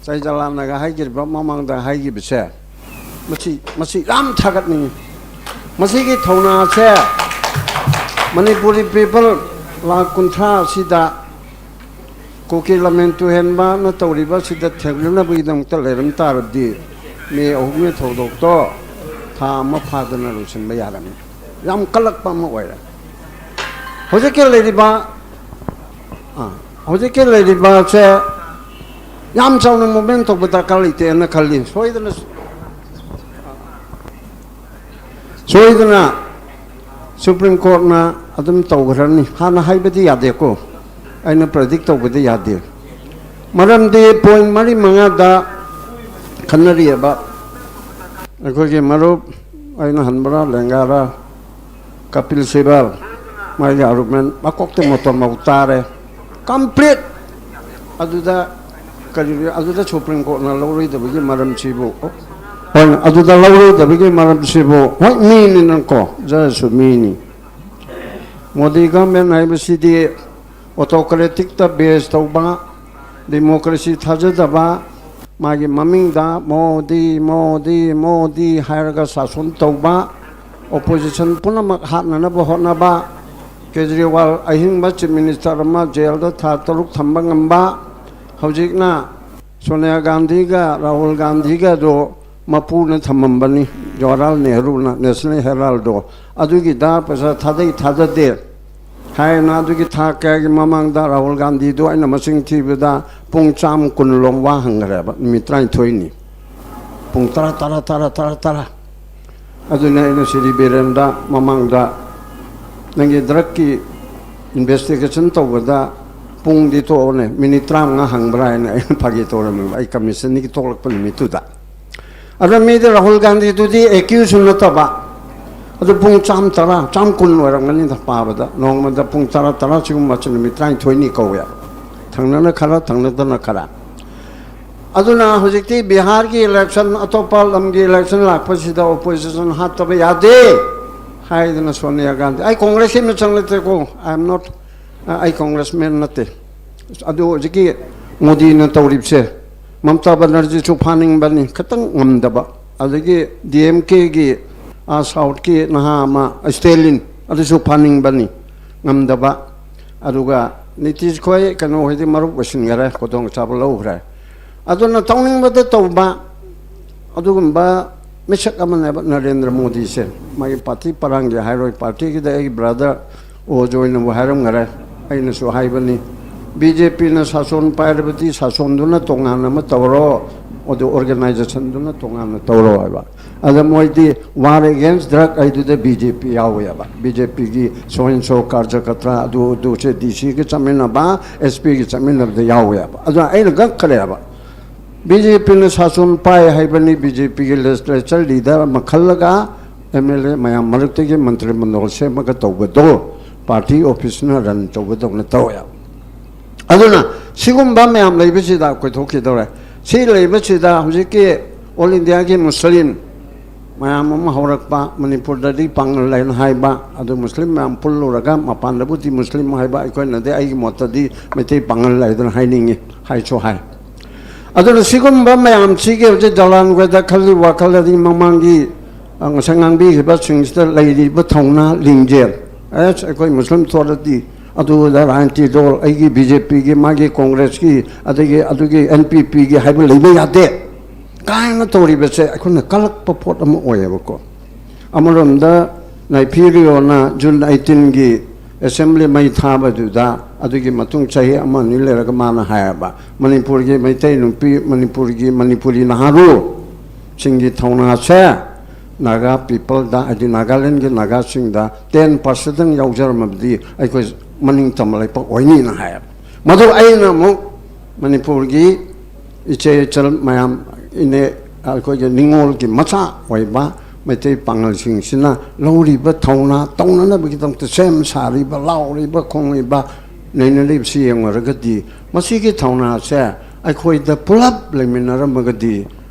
ꯆꯩꯖꯂꯥꯅꯒ ꯍꯥꯏꯈꯤꯕ, ꯃꯃꯥꯡꯗ ꯍꯥꯏꯈꯤꯕꯁꯦ, ꯃꯁꯤ, ꯃꯁꯤ ꯌꯥꯝ ꯊꯥꯒꯠꯅꯤꯡꯉꯤ꯫ ꯃꯁꯤꯒꯤ ꯊꯧꯅꯥꯁꯦ ꯃꯅꯤꯄꯨꯔꯤ ꯄꯤꯄꯜ ꯂꯥꯈ ꯀꯨꯟꯊ꯭ꯔꯥ ꯑꯁꯤꯗ ꯀꯨꯀꯤ ꯂꯃꯟ ꯇꯨꯍꯦꯟꯕꯅ ꯇꯧꯔꯤꯕ ꯑꯁꯤꯗ ꯊꯦꯡꯅꯅꯕꯒꯤꯗꯃꯛꯇ ꯂꯩꯔꯝ ꯇꯥꯔꯕꯗꯤ, ꯃꯦ ꯑꯍꯨꯝꯒꯤ ꯊꯧꯗꯣꯛꯇꯣ ꯊꯥ ꯑꯃ ꯐꯥꯗꯅ ꯂꯣꯏꯁꯤꯟꯕ ꯌꯥꯔꯝꯃꯤ꯫ ꯌꯥꯝ ꯀꯜꯂꯛꯄ ꯑꯃ ꯑꯣꯏꯔꯦ꯫ ꯍꯧꯖꯤꯛꯀꯤ ꯂꯩꯔꯤꯕ, ꯑꯥ, ꯍꯧꯖꯤꯛꯀꯤ ꯂꯩꯔꯤꯕꯁꯦ ꯌꯥꯝ ꯆꯥꯎꯅ ꯃꯨꯚꯃꯦꯟ ꯇꯧꯕ ꯗꯔꯀꯥꯔ ꯂꯩꯇꯦꯅ ꯈꯜꯂꯤ꯫ ꯁꯣꯏꯗꯅ, ꯁꯣꯏꯗꯅ ꯁꯨꯄ꯭ꯔꯤꯝ ꯀꯣꯔꯠꯅ ꯑꯗꯨꯝ ꯇꯧꯈ꯭ꯔꯅꯤ꯫ ꯍꯥꯟꯅ ꯍꯥꯏꯕꯗꯤ ꯌꯥꯗꯦꯀꯣ, ꯑꯩꯅ ꯄ꯭ꯔꯦꯗꯤꯛ ꯇꯧꯕꯗꯤ ꯌꯥꯗꯦ꯫ ꯃꯔꯝꯗꯤ ꯄꯣꯏꯟ ꯃꯔꯤ ꯃꯉꯥꯗ ꯈꯟꯅꯔꯤꯑꯕ꯫ ꯑꯩꯈꯣꯏꯒꯤ ꯃꯔꯨꯞ, ꯑꯩꯅ ꯍꯟꯕ꯭ꯔꯥ ꯂꯦꯡꯒꯥꯔꯥ, ꯀꯄꯤꯜ ꯁꯤꯕꯜ, ꯃꯥꯒꯤ ꯑꯥꯔꯒꯨꯃꯦꯟ ꯃꯀꯣꯛꯇ ꯃꯇꯣꯟ ꯃꯧ ꯇꯥꯔꯦ꯫ ꯀꯝꯄ꯭ꯂꯤꯠ꯫ ꯑꯗꯨꯗ ꯀꯔꯤ, ꯑꯗꯨꯗ ꯁꯨꯄ꯭ꯔꯤꯝ ꯀꯣꯔꯠꯅ ꯂꯧꯔꯣꯏꯗꯕꯒꯤ ꯃꯔꯝꯁꯤꯕꯨ, ꯍꯣꯏ, ꯑꯗꯨꯗ ꯂꯧꯔꯣꯏꯗꯕꯒꯤ ꯃꯔꯝꯁꯤꯕꯨ, ꯍꯣꯏ, ꯃꯤꯅꯤꯅꯀꯣ, ꯖꯁꯁꯨ ꯃꯤꯅꯤ꯫ ꯃꯣꯗꯤ ꯒꯚꯔꯟꯃꯦꯟ ꯍꯥꯏꯕꯁꯤꯗꯤ ꯑꯣꯇꯣꯀ꯭ꯔꯦꯇꯤꯛꯇ ꯕꯦꯁ ꯇꯧꯕ, ꯗꯤꯃꯣꯀ꯭ꯔꯦꯁꯤ ꯊꯥꯖꯗꯕ, ꯃꯥꯒꯤ ꯃꯃꯤꯡꯗ ꯃꯣꯗꯤ, ꯃꯣꯗꯤ, ꯃꯣꯗꯤ ꯍꯥꯏꯔꯒ ꯁꯥꯁꯟ ꯇꯧꯕ, ꯑꯣꯄꯣꯖꯤꯁꯟ ꯄꯨꯝꯅꯃꯛ ꯍꯥꯠꯅꯅꯕ ꯍꯣꯠꯅꯕ, ꯀꯦꯖꯔꯤꯋꯥꯜ ꯑꯍꯤꯡꯕ ꯆꯤꯐ ꯃꯤꯅꯤꯁꯇꯔ ꯑꯃ ꯖꯦꯜꯗ ꯊꯥ ꯇꯔꯨꯛ ꯊꯝꯕ ꯉꯝꯕ, ꯍꯧꯖꯤꯛꯅ ꯁꯣꯅꯤꯌꯥ ꯒꯥꯟꯙꯤꯒ ꯔꯥꯍꯨꯜ ꯒꯥꯟꯙꯤꯒꯗꯣ ꯃꯄꯨꯅ ꯊꯝꯃꯝꯕꯅꯤ, ꯖꯋꯥꯍꯔꯂꯥꯜ ꯅꯦꯍꯔꯨꯅ, ꯅꯦꯁꯅꯦꯜ ꯍꯦꯔꯥꯜꯗꯣ꯫ ꯑꯗꯨꯒꯤꯗ ꯄꯩꯁꯥ ꯊꯥꯗꯩ ꯊꯥꯗꯗꯦ ꯍꯥꯏꯅ ꯑꯗꯨꯒꯤ ꯊꯥ ꯀꯌꯥꯒꯤ ꯃꯃꯥꯡꯗ ꯔꯥꯍꯨꯜ ꯒꯥꯟꯙꯤꯗꯨ ꯑꯩꯅ ꯃꯁꯤꯡ ꯊꯤꯕꯗ ꯄꯨꯡ ꯆꯥꯝꯃ ꯀꯨꯟ ꯂꯣꯝ ꯋꯥ ꯍꯪꯈ꯭ꯔꯦꯕ, ꯅꯨꯃꯤꯠ ꯇꯔꯥꯅꯤꯊꯣꯏꯅꯤ꯫ ꯄꯨꯡ ꯇꯔꯥ, ꯇꯔꯥ, ꯇꯔꯥ, ꯇꯔꯥ, ꯇꯔꯥ꯫ ꯑꯗꯨꯅ ꯑꯩꯅ ꯁꯤꯔꯤ ꯕꯤꯔꯦꯟꯗ ꯃꯃꯥꯡꯗ ꯅꯪꯒꯤ ꯗ꯭ꯔꯒꯀꯤ ꯏꯟꯚꯦꯁꯇꯤꯒꯦꯁꯟ ꯇꯧꯕꯗ ꯄꯨꯡꯗꯤ ꯇꯣꯛꯑꯣꯅꯦ, ꯃꯤꯅꯤꯠ ꯇꯔꯥꯃꯉꯥ ꯍꯪꯕ꯭ꯔꯥ ꯍꯥꯏꯅ ꯑꯩꯅ ꯐꯥꯒꯤ ꯇꯧꯔꯝꯃꯦꯕ, ꯑꯩ ꯀꯃꯤꯁꯟꯗꯒꯤ ꯊꯣꯛꯂꯛꯄ ꯅꯨꯃꯤꯠꯇꯨꯗ꯫ ꯑꯗ ꯃꯤꯗꯤ ꯔꯥꯍꯨꯜ ꯒꯥꯟꯙꯤꯗꯨꯗꯤ ꯑꯦꯀ꯭ꯌꯨꯁꯁꯨ ꯅꯠꯇꯕ, ꯑꯗꯨ ꯄꯨꯡ ꯆꯥꯝ ꯇꯔꯥ, ꯆꯥꯝ ꯀꯨꯟ ꯑꯣꯏꯔꯝꯒꯅꯤꯗ ꯄꯥꯕꯗ, ꯅꯣꯡꯃꯗ ꯄꯨꯡ ꯇꯔꯥ, ꯇꯔꯥ, ꯁꯤꯒꯨꯝꯕꯁꯦ ꯅꯨꯃꯤꯠ ꯇꯔꯥꯅꯤꯊꯣꯏꯅꯤ ꯀꯧꯋꯦ꯫ ꯊꯪꯅꯅ ꯈꯔ, ꯊꯪꯅꯗꯅ ꯈꯔ꯫ ꯑꯗꯨꯅ ꯍꯧꯖꯤꯛꯇꯤ ꯕꯤꯍꯥꯔꯒꯤ ꯏꯂꯦꯛꯁꯟ, ꯑꯇꯣꯞꯄ ꯂꯝꯒꯤ ꯏꯂꯦꯛꯁꯟ ꯂꯥꯛꯄꯁꯤꯗ ꯑꯣꯄꯣꯖꯤꯁꯟ ꯍꯥꯠꯇꯕ ꯌꯥꯗꯦ ꯍꯥꯏꯗꯅ ꯁꯣꯅꯤꯌꯥ ꯒꯥꯟꯙꯤ, ꯑꯩ ꯀꯣꯡꯒ꯭ꯔꯦꯁꯀꯤ ꯃꯤꯆꯪ ꯅꯠꯇꯦꯀꯣ, I am not, ꯑꯩ ꯀꯣꯡꯒ꯭ꯔꯦꯁꯃꯦꯟ ꯅꯠꯇꯦ꯫ ꯑꯗꯨ ꯍꯧꯖꯤꯛꯀꯤ ꯃꯣꯗꯤꯅ ꯇꯧꯔꯤꯕꯁꯦ, ꯃꯃꯇꯥ ꯕꯅꯔꯖꯤꯁꯨ ꯐꯥꯅꯤꯡꯕꯅꯤ, ꯈꯤꯇꯪ ꯉꯝꯗꯕ꯫ ꯑꯗꯒꯤ ꯗꯤ ꯑꯦꯝ ꯀꯦꯒꯤ, ꯑꯥ, ꯁꯥꯎꯠꯀꯤ ꯅꯍꯥ ꯑꯃ ꯁ꯭ꯇꯦꯂꯤꯟ, ꯑꯗꯨꯁꯨ ꯐꯥꯅꯤꯡꯕꯅꯤ, ꯉꯝꯗꯕ꯫ ꯑꯗꯨꯒ ꯅꯤꯇꯤꯁ ꯈꯣꯏ, ꯀꯩꯅꯣ ꯍꯣꯏꯗꯤ ꯃꯔꯨꯞ ꯑꯣꯏꯁꯤꯟꯈꯔꯦ, ꯈꯨꯗꯣꯡꯆꯥꯕ ꯂꯧꯈ꯭ꯔꯦ꯫ ꯑꯗꯨꯅ ꯇꯧꯅꯤꯡꯕꯗ ꯇꯧꯕ, ꯑꯗꯨꯒꯨꯝꯕ ꯃꯤꯁꯛ ꯑꯃꯅꯦꯕ ꯅꯔꯦꯟꯗ꯭ꯔ ꯃꯣꯗꯤꯁꯦ꯫ ꯃꯥꯒꯤ ꯄꯥꯔꯇꯤ ꯄꯔꯥꯡꯒꯤ ꯍꯥꯏꯔꯣꯏ, ꯄꯥꯔꯇꯤꯒꯤꯗ ꯑꯩꯒꯤ ꯕ꯭ꯔꯥꯗꯔ ꯑꯣꯖ ꯑꯣꯏꯅꯕꯨ ꯍꯥꯏꯔꯝꯈꯔꯦ, ꯑꯩꯅꯁꯨ ꯍꯥꯏꯕꯅꯤ꯫ ꯕꯤ ꯖꯦ ꯄꯤꯅ ꯁꯥꯁꯣꯟ ꯄꯥꯏꯔꯕꯗꯤ ꯁꯥꯁꯣꯟꯗꯨꯅ ꯇꯣꯉꯥꯟꯅ ꯑꯃ ꯇꯧꯔꯣ, ꯑꯗꯨ ꯑꯣꯔꯒꯅꯥꯏꯖꯦꯁꯟꯗꯨꯅ ꯇꯣꯉꯥꯟꯅ ꯇꯧꯔꯣ ꯍꯥꯏꯕ꯫ ꯑꯗ ꯃꯣꯏꯗꯤ ꯋꯥꯔ ꯑꯦꯒꯦꯟꯁ ꯗ꯭ꯔꯒ ꯍꯥꯏꯗꯨꯗ ꯕꯤ ꯖꯦ ꯄꯤ ꯌꯥꯎꯋꯦꯕ, ꯕꯤ ꯖꯦ ꯄꯤꯒꯤ ꯁꯣ ꯑꯦꯟ ꯁꯣ ꯀꯥꯔꯖꯀꯇ꯭ꯔꯥ ꯑꯗꯨ ꯑꯗꯨꯁꯦ ꯗꯤ ꯁꯤꯒ ꯆꯠꯃꯤꯟꯅꯕ, ꯑꯦꯁ ꯄꯤꯒ ꯆꯠꯃꯤꯟꯅꯕꯗ ꯌꯥꯎꯋꯦꯕ꯫ ꯑꯗꯨꯅ ꯑꯩꯅ ꯉꯛꯈ꯭ꯔꯦꯕ꯫ ꯕꯤ ꯖꯦ ꯄꯤꯅ ꯁꯥꯁꯣꯟ ꯄꯥꯏ ꯍꯥꯏꯕꯅꯤ, ꯕꯤ ꯖꯦ ꯄꯤꯒꯤ ꯂꯦꯖꯤꯁꯂꯦꯆꯔ ꯂꯤꯗꯔ ꯑꯃ ꯈꯜꯂꯒ ꯑꯦꯝ ꯑꯦꯜ ꯑꯦ ꯃꯌꯥꯝ ꯃꯔꯛꯇꯒꯤ ꯃꯟꯇ꯭ꯔꯤ ꯃꯟꯗꯣꯜ ꯁꯦꯝꯃꯒ ꯇꯧꯕꯗꯣ ꯄꯥꯔꯇꯤ ꯑꯣꯐꯤꯁꯅ ꯔꯟ ꯇꯧꯕꯗꯧꯅ ꯇꯧꯋꯦ꯫ ꯑꯗꯨꯅ ꯁꯤꯒꯨꯝꯕ ꯃꯌꯥꯝ ꯂꯩꯕꯁꯤꯗ ꯑꯩꯈꯣꯏ ꯊꯣꯛꯈꯤꯗꯧꯔꯦ꯫ ꯁꯤ ꯂꯩꯕꯁꯤꯗ ꯍꯧꯖꯤꯛꯀꯤ ꯑꯣꯜ ꯏꯟꯗꯤꯌꯥꯒꯤ ꯃꯨꯁꯂꯤꯝ ꯃꯌꯥꯝ ꯑꯃ ꯍꯧꯔꯛꯄ, ꯃꯅꯤꯄꯨꯔꯗꯗꯤ ꯄꯥꯉꯜ ꯍꯥꯏꯅ ꯍꯥꯏꯕ, ꯑꯗꯨ ꯃꯨꯁꯂꯤꯝ ꯃꯌꯥꯝ ꯄꯨꯜꯂꯨꯔꯒ ꯃꯄꯥꯟꯗꯕꯨꯗꯤ ꯃꯨꯁꯂꯤꯝ ꯍꯥꯏꯕ, ꯑꯩꯈꯣꯏꯅꯗꯤ, ꯑꯩꯒꯤ ꯃꯣꯠꯇꯗꯤ ꯃꯩꯇꯩ ꯄꯥꯉꯜ ꯍꯥꯏꯗꯅ ꯍꯥꯏꯅꯤꯡꯉꯤ, ꯍꯥꯏꯁꯨ ꯍꯥꯏ꯫ ꯑꯗꯨꯅ ꯁꯤꯒꯨꯝꯕ ꯃꯌꯥꯝꯁꯤꯒꯤ ꯍꯧꯖꯤꯛ ꯖꯂꯥꯟꯈꯣꯏꯗ ꯈꯜꯂꯤ ꯋꯥꯈꯜ ꯑꯗꯒꯤ ꯃꯃꯥꯡꯒꯤ, ꯑ, ꯉꯁꯥꯏ ꯉꯥꯡꯕꯤꯈꯤꯕꯁꯤꯡꯁꯤꯗ ꯂꯩꯔꯤꯕ ꯊꯧꯅꯥ ꯂꯤꯡꯖꯦꯜ, ꯑꯦꯁ, ꯑꯩꯈꯣꯏ ꯃꯨꯁꯂꯤꯝ ꯊꯣꯛꯂꯗꯤ ꯑꯗꯨꯗ ꯔꯥꯖꯅꯤꯇꯤ ꯗꯣꯜ, ꯑꯩꯒꯤ ꯕꯤ ꯖꯦ ꯄꯤꯒꯤ, ꯃꯥꯒꯤ ꯀꯣꯡꯒ꯭ꯔꯦꯁꯀꯤ, ꯑꯗꯒꯤ ꯑꯗꯨꯒꯤ ꯑꯦꯟ ꯄꯤ ꯄꯤꯒꯤ ꯍꯥꯏꯕ ꯂꯩꯕ ꯌꯥꯗꯦ ꯀꯥꯏꯅ ꯇꯧꯔꯤꯕꯁꯦ ꯑꯩꯈꯣꯏꯅ ꯀꯜꯂꯛꯄ ꯄꯣꯠ ꯑꯃ ꯑꯣꯏꯌꯦꯕꯀꯣ꯫ ꯑꯃꯔꯣꯝꯗ ꯅꯥꯏꯐꯤꯔꯤꯌꯣꯅ ꯖꯨꯟ ꯑꯩꯠꯇꯤꯟꯒꯤ ꯑꯦꯁꯦꯝꯕ꯭ꯂꯤ ꯃꯩ ꯊꯥꯕꯗꯨꯗ, ꯑꯗꯨꯒꯤ ꯃꯇꯨꯡ ꯆꯍꯤ ꯑꯃ ꯑꯅꯤ ꯂꯩꯔꯒ ꯃꯥꯅ ꯍꯥꯏꯌꯦꯕ, ꯃꯅꯤꯄꯨꯔꯒꯤ ꯃꯩꯇꯩ ꯅꯨꯄꯤ, ꯃꯅꯤꯄꯨꯔꯒꯤ, ꯃꯅꯤꯄꯨꯔꯤ ꯅꯍꯥꯔꯣꯜꯁꯤꯡꯒꯤ ꯊꯧꯅꯥꯁꯦ ꯅꯥꯒꯥ ꯄꯤꯄꯜꯗ, ꯍꯥꯏꯗꯤ ꯅꯥꯒꯥꯂꯦꯟꯒꯤ ꯅꯥꯒꯥꯁꯤꯡꯗ ꯇꯦꯟ ꯄꯥꯔꯁꯦꯟꯗꯪ ꯌꯥꯎꯖꯔꯝꯃꯕꯗꯤ ꯑꯩꯈꯣꯏ ꯃꯅꯤꯡ ꯇꯝꯕ ꯂꯩꯄꯥꯛ ꯑꯣꯏꯅꯤꯅ ꯍꯥꯏꯌꯦꯕ꯫ ꯃꯗꯨ ꯑꯩꯅ ꯑꯃꯨꯛ ꯃꯅꯤꯄꯨꯔꯒꯤ ꯏꯆꯦ ꯏꯆꯜ ꯃꯌꯥꯝ, ꯏꯅꯦ, ꯑꯩꯈꯣꯏꯒꯤ ꯅꯤꯉꯣꯜꯒꯤ ꯃꯆꯥ ꯑꯣꯏꯕ ꯃꯩꯇꯩ ꯄꯥꯉꯜꯁꯤꯡꯁꯤꯅ ꯂꯧꯔꯤꯕ ꯊꯧꯅꯥ ꯇꯧꯅꯅꯕꯒꯤꯗꯃꯛꯇ ꯁꯦꯝ ꯁꯥꯔꯤꯕ, ꯂꯥꯎꯔꯤꯕ, ꯈꯣꯡꯂꯤꯕ, ꯅꯩꯅꯔꯤꯕꯁꯤ ꯌꯦꯡꯂꯨꯔꯒꯗꯤ, ꯃꯁꯤꯒꯤ ꯊꯧꯅꯥꯁꯦ ꯑꯩꯈꯣꯏꯗ ꯄꯨꯂꯞ ꯂꯩꯃꯤꯟꯅꯔꯝꯃꯒꯗꯤ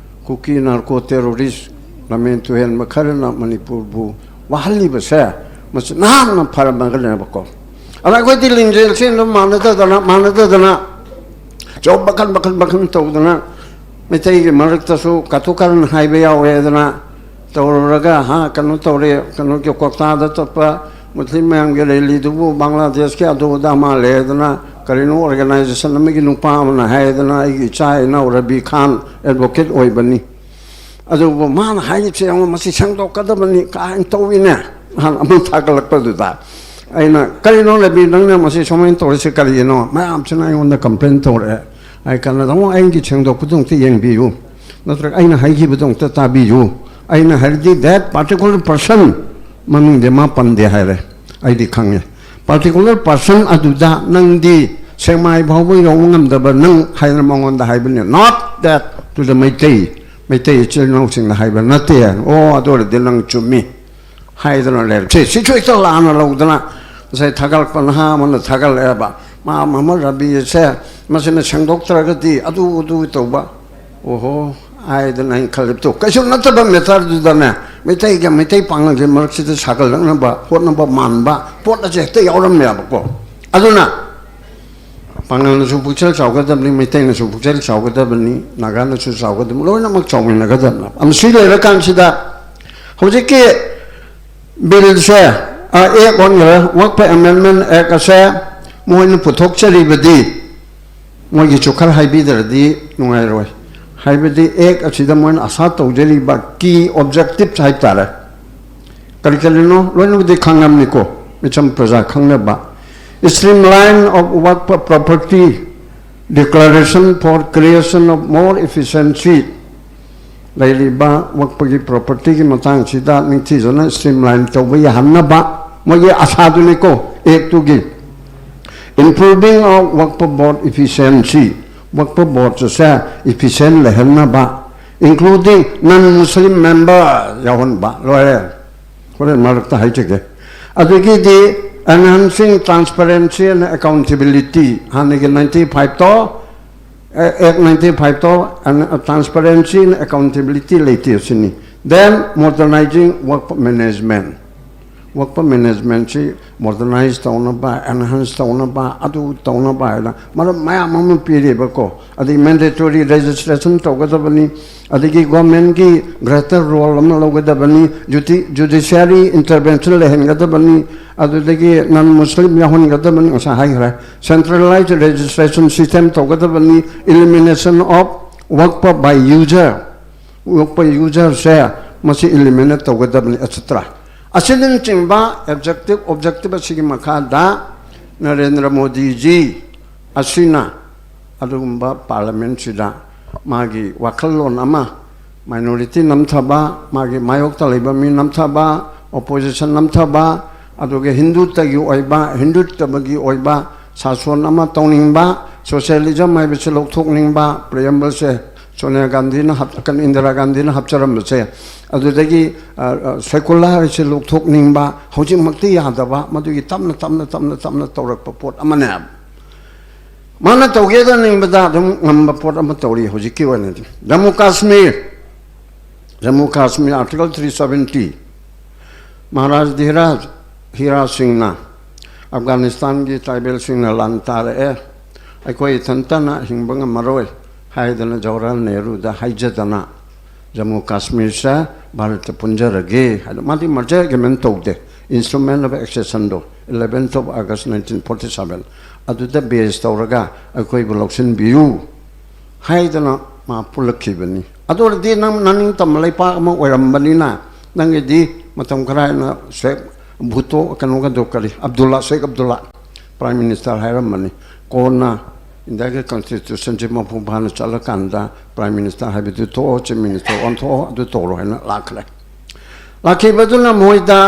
ꯀꯨꯀꯤ ꯅꯥꯔꯀꯣ ꯇꯦꯔꯣꯔꯤꯁ, ꯂꯝꯍꯦꯟ ꯇꯨꯍꯦꯟꯕ ꯈꯔꯅ ꯃꯅꯤꯄꯨꯔꯕꯨ ꯋꯥꯍꯜꯂꯤꯕꯁꯦ, ꯃꯁꯤ ꯅꯍꯥꯟꯅ ꯐꯔꯝꯃꯒꯅꯦꯕꯀꯣ꯫ ꯑꯗ ꯑꯩꯈꯣꯏꯗꯤ ꯂꯤꯡꯖꯦꯜ ꯆꯦꯟꯗꯨ ꯃꯥꯟꯅꯗꯗꯅ, ꯃꯥꯟꯅꯗꯗꯅ ꯖꯣꯕ ꯃꯈꯟ ꯃꯈꯟ ꯃꯈꯟ ꯇꯧꯗꯅ, ꯃꯩꯇꯩꯒꯤ ꯃꯔꯛꯇꯁꯨ ꯀꯥꯇꯨ ꯀꯥꯔꯟ ꯍꯥꯏꯕ ꯌꯥꯎꯋꯦꯗꯅ ꯇꯧꯔꯨꯔꯒ, ꯍꯥ, ꯀꯩꯅꯣ ꯇꯧꯔꯦ, ꯀꯩꯅꯣꯒꯤ ꯀꯣꯛꯇꯥꯗ ꯆꯠꯄ ꯃꯨꯁꯂꯤꯝ ꯃꯌꯥꯝꯒꯤ ꯔꯦꯂꯤꯗꯨꯕꯨ ꯕꯪꯒ꯭ꯂꯥꯗꯦꯁꯀꯤ ꯑꯗꯨ ꯑꯗꯥ ꯃꯥꯜꯂꯦꯗꯅ, ꯀꯔꯤꯅꯣ ꯑꯣꯔꯒꯅꯥꯏꯖꯦꯁꯟ ꯑꯃꯒꯤ ꯅꯨꯄꯥ ꯑꯃꯅ ꯍꯥꯏꯗꯅ, ꯑꯩꯒꯤ ꯏꯆꯥ ꯏꯅꯥꯎ ꯔꯕꯤ ꯈꯥꯟ ꯑꯦꯗꯚꯣꯀꯦꯠ ꯑꯣꯏꯕꯅꯤ, ꯑꯗꯨꯕꯨ ꯃꯥꯅ ꯍꯥꯏꯔꯤꯕꯁꯦ ꯌꯦꯡꯉꯣ, ꯃꯁꯤ ꯁꯦꯡꯗꯣꯛꯀꯗꯕꯅꯤ ꯀꯥꯏꯅ ꯇꯧꯏꯅꯦ꯫ ꯅꯍꯥꯟ ꯑꯃ ꯊꯥꯒꯠꯂꯛꯄꯗꯨꯗ ꯑꯩꯅ, "ꯀꯔꯤꯅꯣ ꯔꯕꯤ, ꯅꯪꯅ ꯃꯁꯤ ꯁꯨꯃꯥꯏꯅ ꯇꯧꯔꯤꯁꯦ ꯀꯔꯤꯒꯤꯅꯣ?" ꯃꯌꯥꯝꯁꯤꯅ ꯑꯩꯉꯣꯟꯗ ꯀꯝꯄ꯭ꯂꯦꯟ ꯇꯧꯔꯛꯑꯦ꯫ ꯑꯩ ꯀꯩꯅꯣꯗ ꯑꯃꯨꯛ ꯑꯩꯒꯤ ꯁꯦꯡꯗꯣꯛꯄꯗꯣ ꯑꯝꯇ ꯌꯦꯡꯕꯤꯌꯨ, ꯅꯠꯇ꯭ꯔꯒ ꯑꯩꯅ ꯍꯥꯏꯈꯤꯕꯗꯣ ꯑꯝꯇ ꯇꯥꯕꯤꯌꯨ꯫ ꯑꯩꯅ ꯍꯥꯏꯔꯗꯤ that particular person, ꯃꯃꯤꯡꯗꯤ ꯃꯥ ꯄꯟꯗꯦ ꯍꯥꯏꯔꯦ, ꯑꯩꯗꯤ ꯈꯪꯉꯦ꯫ Particular person ꯑꯗꯨꯗ ꯅꯪꯗꯤ ꯁꯦꯛꯃꯥꯏ ꯐꯥꯎꯕ ꯌꯧꯕ ꯉꯝꯗꯕ ꯅꯪ ꯍꯥꯏꯗꯅ ꯃꯉꯣꯟꯗ ꯍꯥꯏꯕꯅꯤ, not that to the Meitei, Meitei ꯏꯆꯤꯜ ꯏꯅꯥꯎꯁꯤꯡꯅ ꯍꯥꯏꯕ ꯅꯠꯇꯦ꯫ ꯑꯣ, ꯑꯗꯨ ꯑꯣꯏꯔꯗꯤ ꯅꯪ ꯆꯨꯝꯃꯤ ꯍꯥꯏꯗꯅ ꯂꯩꯔꯦ꯫ ꯁꯤ, ꯁꯤꯁꯨ ꯍꯦꯛꯇ ꯂꯥꯟꯅ ꯂꯧꯗꯅ ꯉꯁꯥꯏ ꯊꯥꯒꯠꯂꯛꯄ ꯅꯍꯥ ꯑꯃꯅ ꯊꯥꯒꯠꯂꯛꯑꯦꯕ, "ꯃꯥ ꯃꯃ ꯔꯕꯤꯁꯦ ꯃꯁꯤꯅ ꯁꯦꯡꯗꯣꯛꯇ꯭ꯔꯒꯗꯤ ꯑꯗꯨ ꯑꯗꯨ ꯇꯧꯕ"꯫ ꯑꯣꯍꯣ ꯍꯥꯏꯗꯅ ꯑꯩꯅ ꯈꯜꯂꯤꯕꯗꯣ, ꯀꯩꯁꯨ ꯅꯠꯇꯕ ꯃꯦꯇꯔꯗꯨꯗꯅꯦ, ꯃꯩꯇꯩꯒ ꯃꯩꯇꯩ ꯄꯥꯉꯜꯒꯤ ꯃꯔꯛꯁꯤꯗ ꯁꯥꯒꯠꯂꯛꯅꯕ ꯍꯣꯠꯅꯕ ꯃꯥꯟꯕ ꯄꯣꯠ ꯑꯁꯦ ꯍꯦꯛꯇ ꯌꯥꯎꯔꯝꯃꯦꯕꯀꯣ꯫ ꯑꯗꯨꯅ ꯄꯥꯉꯜꯅꯁꯨ ꯄꯨꯛꯆꯦꯜ ꯆꯥꯎꯒꯗꯕꯅꯤ, ꯃꯩꯇꯩꯅꯁꯨ ꯄꯨꯛꯆꯦꯜ ꯆꯥꯎꯒꯗꯕꯅꯤ, ꯅꯥꯒꯥꯅꯁꯨ ꯆꯥꯎꯒꯗꯕꯅꯤ, ꯂꯣꯏꯅꯃꯛ ꯆꯥꯎꯃꯤꯟꯅꯒꯗꯕꯅꯤ꯫ ꯑꯃ ꯁꯤ ꯂꯩꯔꯀꯥꯟꯁꯤꯗ ꯍꯧꯖꯤꯛꯀꯤ ꯕꯤꯜꯁꯦ, ꯑꯦꯛ ꯑꯣꯟꯈ꯭ꯔꯦ, ꯋꯛꯐ ꯑꯦꯃꯦꯟꯃꯦꯟ ꯑꯦꯛ ꯑꯁꯦ ꯃꯣꯏꯅ ꯄꯨꯊꯣꯛꯆꯔꯤꯕꯗꯤ, ꯃꯣꯏꯒꯤꯁꯨ ꯈꯔ ꯍꯥꯏꯕꯤꯗ꯭ꯔꯗꯤ ꯅꯨꯡꯉꯥꯏꯔꯣꯏ꯫ ꯍꯥꯏꯕꯗꯤ ꯑꯦꯛ ꯑꯁꯤꯗ ꯃꯣꯏꯅ ꯑꯁꯥ ꯇꯧꯖꯔꯤꯕ ꯀꯤ ꯑꯣꯕꯖꯦꯛꯇꯤꯞꯁ ꯍꯥꯏꯕ ꯇꯥꯔꯦ, ꯀꯔꯤ ꯀꯔꯤꯅꯣ ꯂꯣꯏꯅꯕꯨꯗꯤ ꯈꯪꯉꯝꯅꯤꯀꯣ, ꯃꯤꯆꯝ ꯄ꯭ꯔꯖꯥ ꯈꯪꯅꯕ꯫ Streamline of Waqf property declaration for creation of more efficiency ꯂꯩꯔꯤꯕ ꯋꯛꯐꯒꯤ ꯄ꯭ꯔꯣꯄꯔꯇꯤꯒꯤ ꯃꯇꯥꯡꯁꯤꯗ ꯅꯤꯡꯊꯤꯖꯅ ꯁ꯭ꯇ꯭ꯔꯤꯝꯂꯥꯏꯟ ꯇꯧꯕ ꯌꯥꯍꯟꯅꯕ ꯃꯣꯏꯒꯤ ꯑꯁꯥꯗꯨꯅꯤꯀꯣ ꯑꯦꯛꯇꯨꯒꯤ꯫ Improving of Waqf board efficiency, Waqf ꯕꯣꯔꯗꯁꯦ ꯏꯐꯤꯁꯤꯌꯦꯟ ꯂꯩꯍꯟꯅꯕ, including non Muslim member ꯌꯥꯎꯍꯟꯕ꯫ ꯂꯣꯏꯔꯦ꯫ ꯍꯣꯔꯦꯟ ꯃꯔꯛꯇ ꯍꯥꯏꯖꯒꯦ꯫ ꯑꯗꯒꯤꯗꯤ enhancing transparency and accountability, ꯍꯥꯟꯅꯒꯤ ninety five to, act ninety five to, transparency and accountability ꯂꯩꯇꯦ ꯁꯤꯅꯤ꯫ Then modernizing work management, ꯋꯛꯐ ꯃꯦꯅꯦꯖꯃꯦꯟꯁꯤ modernise ꯇꯧꯅꯕ, ꯑꯦꯟꯍꯥꯟꯁ ꯇꯧꯅꯕ, ꯑꯗꯨ ꯇꯧꯅꯕ ꯍꯥꯏꯅ ꯃꯔꯝ ꯃꯌꯥꯝ ꯑꯃ ꯄꯤꯔꯤꯕꯀꯣ꯫ ꯑꯗꯒꯤ ꯃꯦꯟꯗꯦꯇꯣꯔꯤ ꯔꯦꯖꯤꯁꯇ꯭ꯔꯦꯁꯟ ꯇꯧꯒꯗꯕꯅꯤ, ꯑꯗꯒꯤ ꯒꯣꯔꯃꯦꯟꯒꯤ ꯒ꯭ꯔꯦꯇꯔ ꯔꯣꯜ ꯑꯃ ꯂꯧꯒꯗꯕꯅꯤ, ꯖꯨꯗꯤ ꯖꯨꯗꯤꯁꯤꯌꯥꯔꯤ ꯏꯟꯇꯔꯚꯦꯟꯁꯟ ꯂꯩꯍꯟꯒꯗꯕꯅꯤ, ꯑꯗꯨꯗꯒꯤ ꯅꯟ ꯃꯨꯁꯂꯤꯝ ꯌꯥꯎꯍꯟꯒꯗꯕꯅꯤ, ꯉꯁꯥꯏ ꯍꯥꯏꯈ꯭ꯔꯦ꯫ Centralized registration system ꯇꯧꯒꯗꯕꯅꯤ, elimination of work by user, work by userꯁꯦ ꯃꯁꯤ ꯏꯂꯤꯃꯤꯅꯦꯠ ꯇꯧꯒꯗꯕꯅꯤ, ꯑꯦꯠꯁꯦꯇ꯭ꯔꯥ꯫ ꯑꯁꯤꯅꯆꯤꯡꯕ ꯑꯦꯕꯖꯦꯛꯇꯤꯚ ꯑꯣꯕꯖꯦꯛꯇꯤꯚ ꯑꯁꯤꯒꯤ ꯃꯈꯥꯗ ꯅꯔꯦꯟꯗ꯭ꯔ ꯃꯣꯗꯤꯖꯤ ꯑꯁꯤꯅ ꯑꯗꯨꯒꯨꯝꯕ ꯄꯥꯔꯂꯤꯌꯥꯃꯦꯟꯁꯤꯗ ꯃꯥꯒꯤ ꯋꯥꯈꯜꯂꯣꯟ ꯑꯃ, ꯃꯥꯏꯅꯣꯔꯤꯇꯤ ꯅꯝꯊꯕ, ꯃꯥꯒꯤ ꯃꯥꯌꯣꯛꯇ ꯂꯩꯕ ꯃꯤ ꯅꯝꯊꯕ, ꯑꯣꯄꯣꯖꯤꯁꯟ ꯅꯝꯊꯕ, ꯑꯗꯨꯒ ꯍꯤꯟꯗꯨꯇꯒꯤ ꯑꯣꯏꯕ, ꯍꯤꯟꯗꯨꯇꯕꯒꯤ ꯑꯣꯏꯕ ꯁꯥꯁꯣꯟ ꯑꯃ ꯇꯧꯅꯤꯡꯕ, ꯁꯣꯁꯤꯌꯦꯂꯤꯖꯝ ꯍꯥꯏꯕꯁꯤ ꯂꯧꯊꯣꯛꯅꯤꯡꯕ, ꯄ꯭ꯔꯤꯌꯦꯝꯕꯜꯁꯦ ꯁꯣꯅꯤꯌꯥ ꯒꯥꯟꯙꯤꯅ ꯍꯥꯞ-, ꯀꯩꯅꯣ, ꯏꯟꯗꯤꯔꯥ ꯒꯥꯟꯙꯤꯅ ꯍꯥꯞꯆꯔꯝꯕꯁꯦ, ꯑꯗꯨꯗꯒꯤ, ꯑ, ꯑ, ꯁꯦꯀꯨꯂꯔ ꯍꯥꯏꯁꯦ ꯂꯧꯊꯣꯛꯅꯤꯡꯕ, ꯍꯧꯖꯤꯛꯃꯛꯇꯤ ꯌꯥꯗꯕ, ꯃꯗꯨꯒꯤ ꯇꯞꯅ, ꯇꯞꯅ, ꯇꯞꯅ, ꯇꯞꯅ ꯇꯧꯔꯛꯄ ꯄꯣꯠ ꯑꯃꯅꯦ꯫ ꯃꯥꯅ ꯇꯧꯒꯦꯗ ꯅꯤꯡꯕꯗ ꯑꯗꯨꯝ ꯉꯝꯕ ꯄꯣꯠ ꯑꯃ ꯇꯧꯔꯤ ꯍꯧꯖꯤꯛꯀꯤ ꯑꯣꯏꯅꯗꯤ꯫ Jammu Kashmir, Jammu Kashmir Article three seventy, Maharaj Dhiraj ꯍꯤꯔꯥ ꯁꯤꯡꯅ ꯑꯐꯒꯥꯅꯤꯁꯇꯥꯟꯒꯤ ꯇ꯭ꯔꯥꯏꯕꯦꯜꯁꯤꯡꯅ ꯂꯥꯟ ꯇꯥꯔꯛꯑꯦ, ꯑꯩꯈꯣꯏ ꯏꯊꯟꯇꯅ ꯍꯤꯡꯕ ꯉꯝꯃꯔꯣꯏ ꯍꯥꯏꯗꯅ ꯖꯋꯥꯍꯔꯂꯥꯜ ꯅꯦꯍꯔꯨꯗ ꯍꯥꯏꯖꯗꯅ ꯖꯝꯃꯨ ꯀꯥꯁꯃꯤꯔꯁꯦ ꯚꯥꯔꯠꯇ ꯄꯨꯟꯖꯔꯒꯦ ꯍꯥꯏꯅ꯫ ꯃꯥꯗꯤ merger agreement ꯇꯧꯗꯦ, Instrument of Accessionꯗꯣ eleventh of August nineteen forty seven, ꯑꯗꯨꯗ ꯕꯦꯁ ꯇꯧꯔꯒ ꯑꯩꯈꯣꯏꯕꯨ ꯂꯧꯁꯤꯟꯕꯤꯌꯨ ꯍꯥꯏꯗꯅ ꯃꯥ ꯄꯨꯜꯂꯛꯈꯤꯕꯅꯤ꯫ ꯑꯗꯨ ꯑꯣꯏꯔꯗꯤ ꯅꯪ ꯅꯅꯤꯡꯇꯝꯕ ꯂꯩꯄꯥꯛ ꯑꯃ ꯑꯣꯏꯔꯝꯕꯅꯤꯅ ꯅꯪꯒꯤꯗꯤ ꯃꯇꯝ ꯈꯔ ꯍꯥꯏꯅ ꯁꯦꯛ ꯚꯨꯇꯣ, ꯀꯩꯅꯣꯒꯗꯣ ꯀꯔꯤ, ꯑꯕꯗꯨꯜꯂꯥ, ꯁꯦꯛ ꯑꯕꯗꯨꯜꯂꯥ Prime Minister ꯍꯥꯏꯔꯝꯕꯅꯤ꯫ ꯀꯣꯟꯅ ꯏꯟꯗꯤꯌꯥꯒꯤ ꯀꯟꯁꯇꯤꯇ꯭ꯌꯨꯁꯟꯁꯤ ꯃꯄꯨꯡ ꯐꯥꯅ ꯆꯠꯂꯀꯥꯟꯗ ꯄ꯭ꯔꯥꯏꯝ ꯃꯤꯅꯤꯁꯇꯔ ꯍꯥꯏꯕꯗꯨ ꯊꯣꯛꯑꯣ, ꯆꯤꯐ ꯃꯤꯅꯤꯁꯇꯔ ꯑꯣꯟꯊꯣꯛꯑꯣ, ꯑꯗꯨ ꯇꯧꯔꯣ ꯍꯥꯏꯅ ꯂꯥꯛꯈ꯭ꯔꯦ꯫ ꯂꯥꯛꯈꯤꯕꯗꯨꯅ ꯃꯣꯏꯗ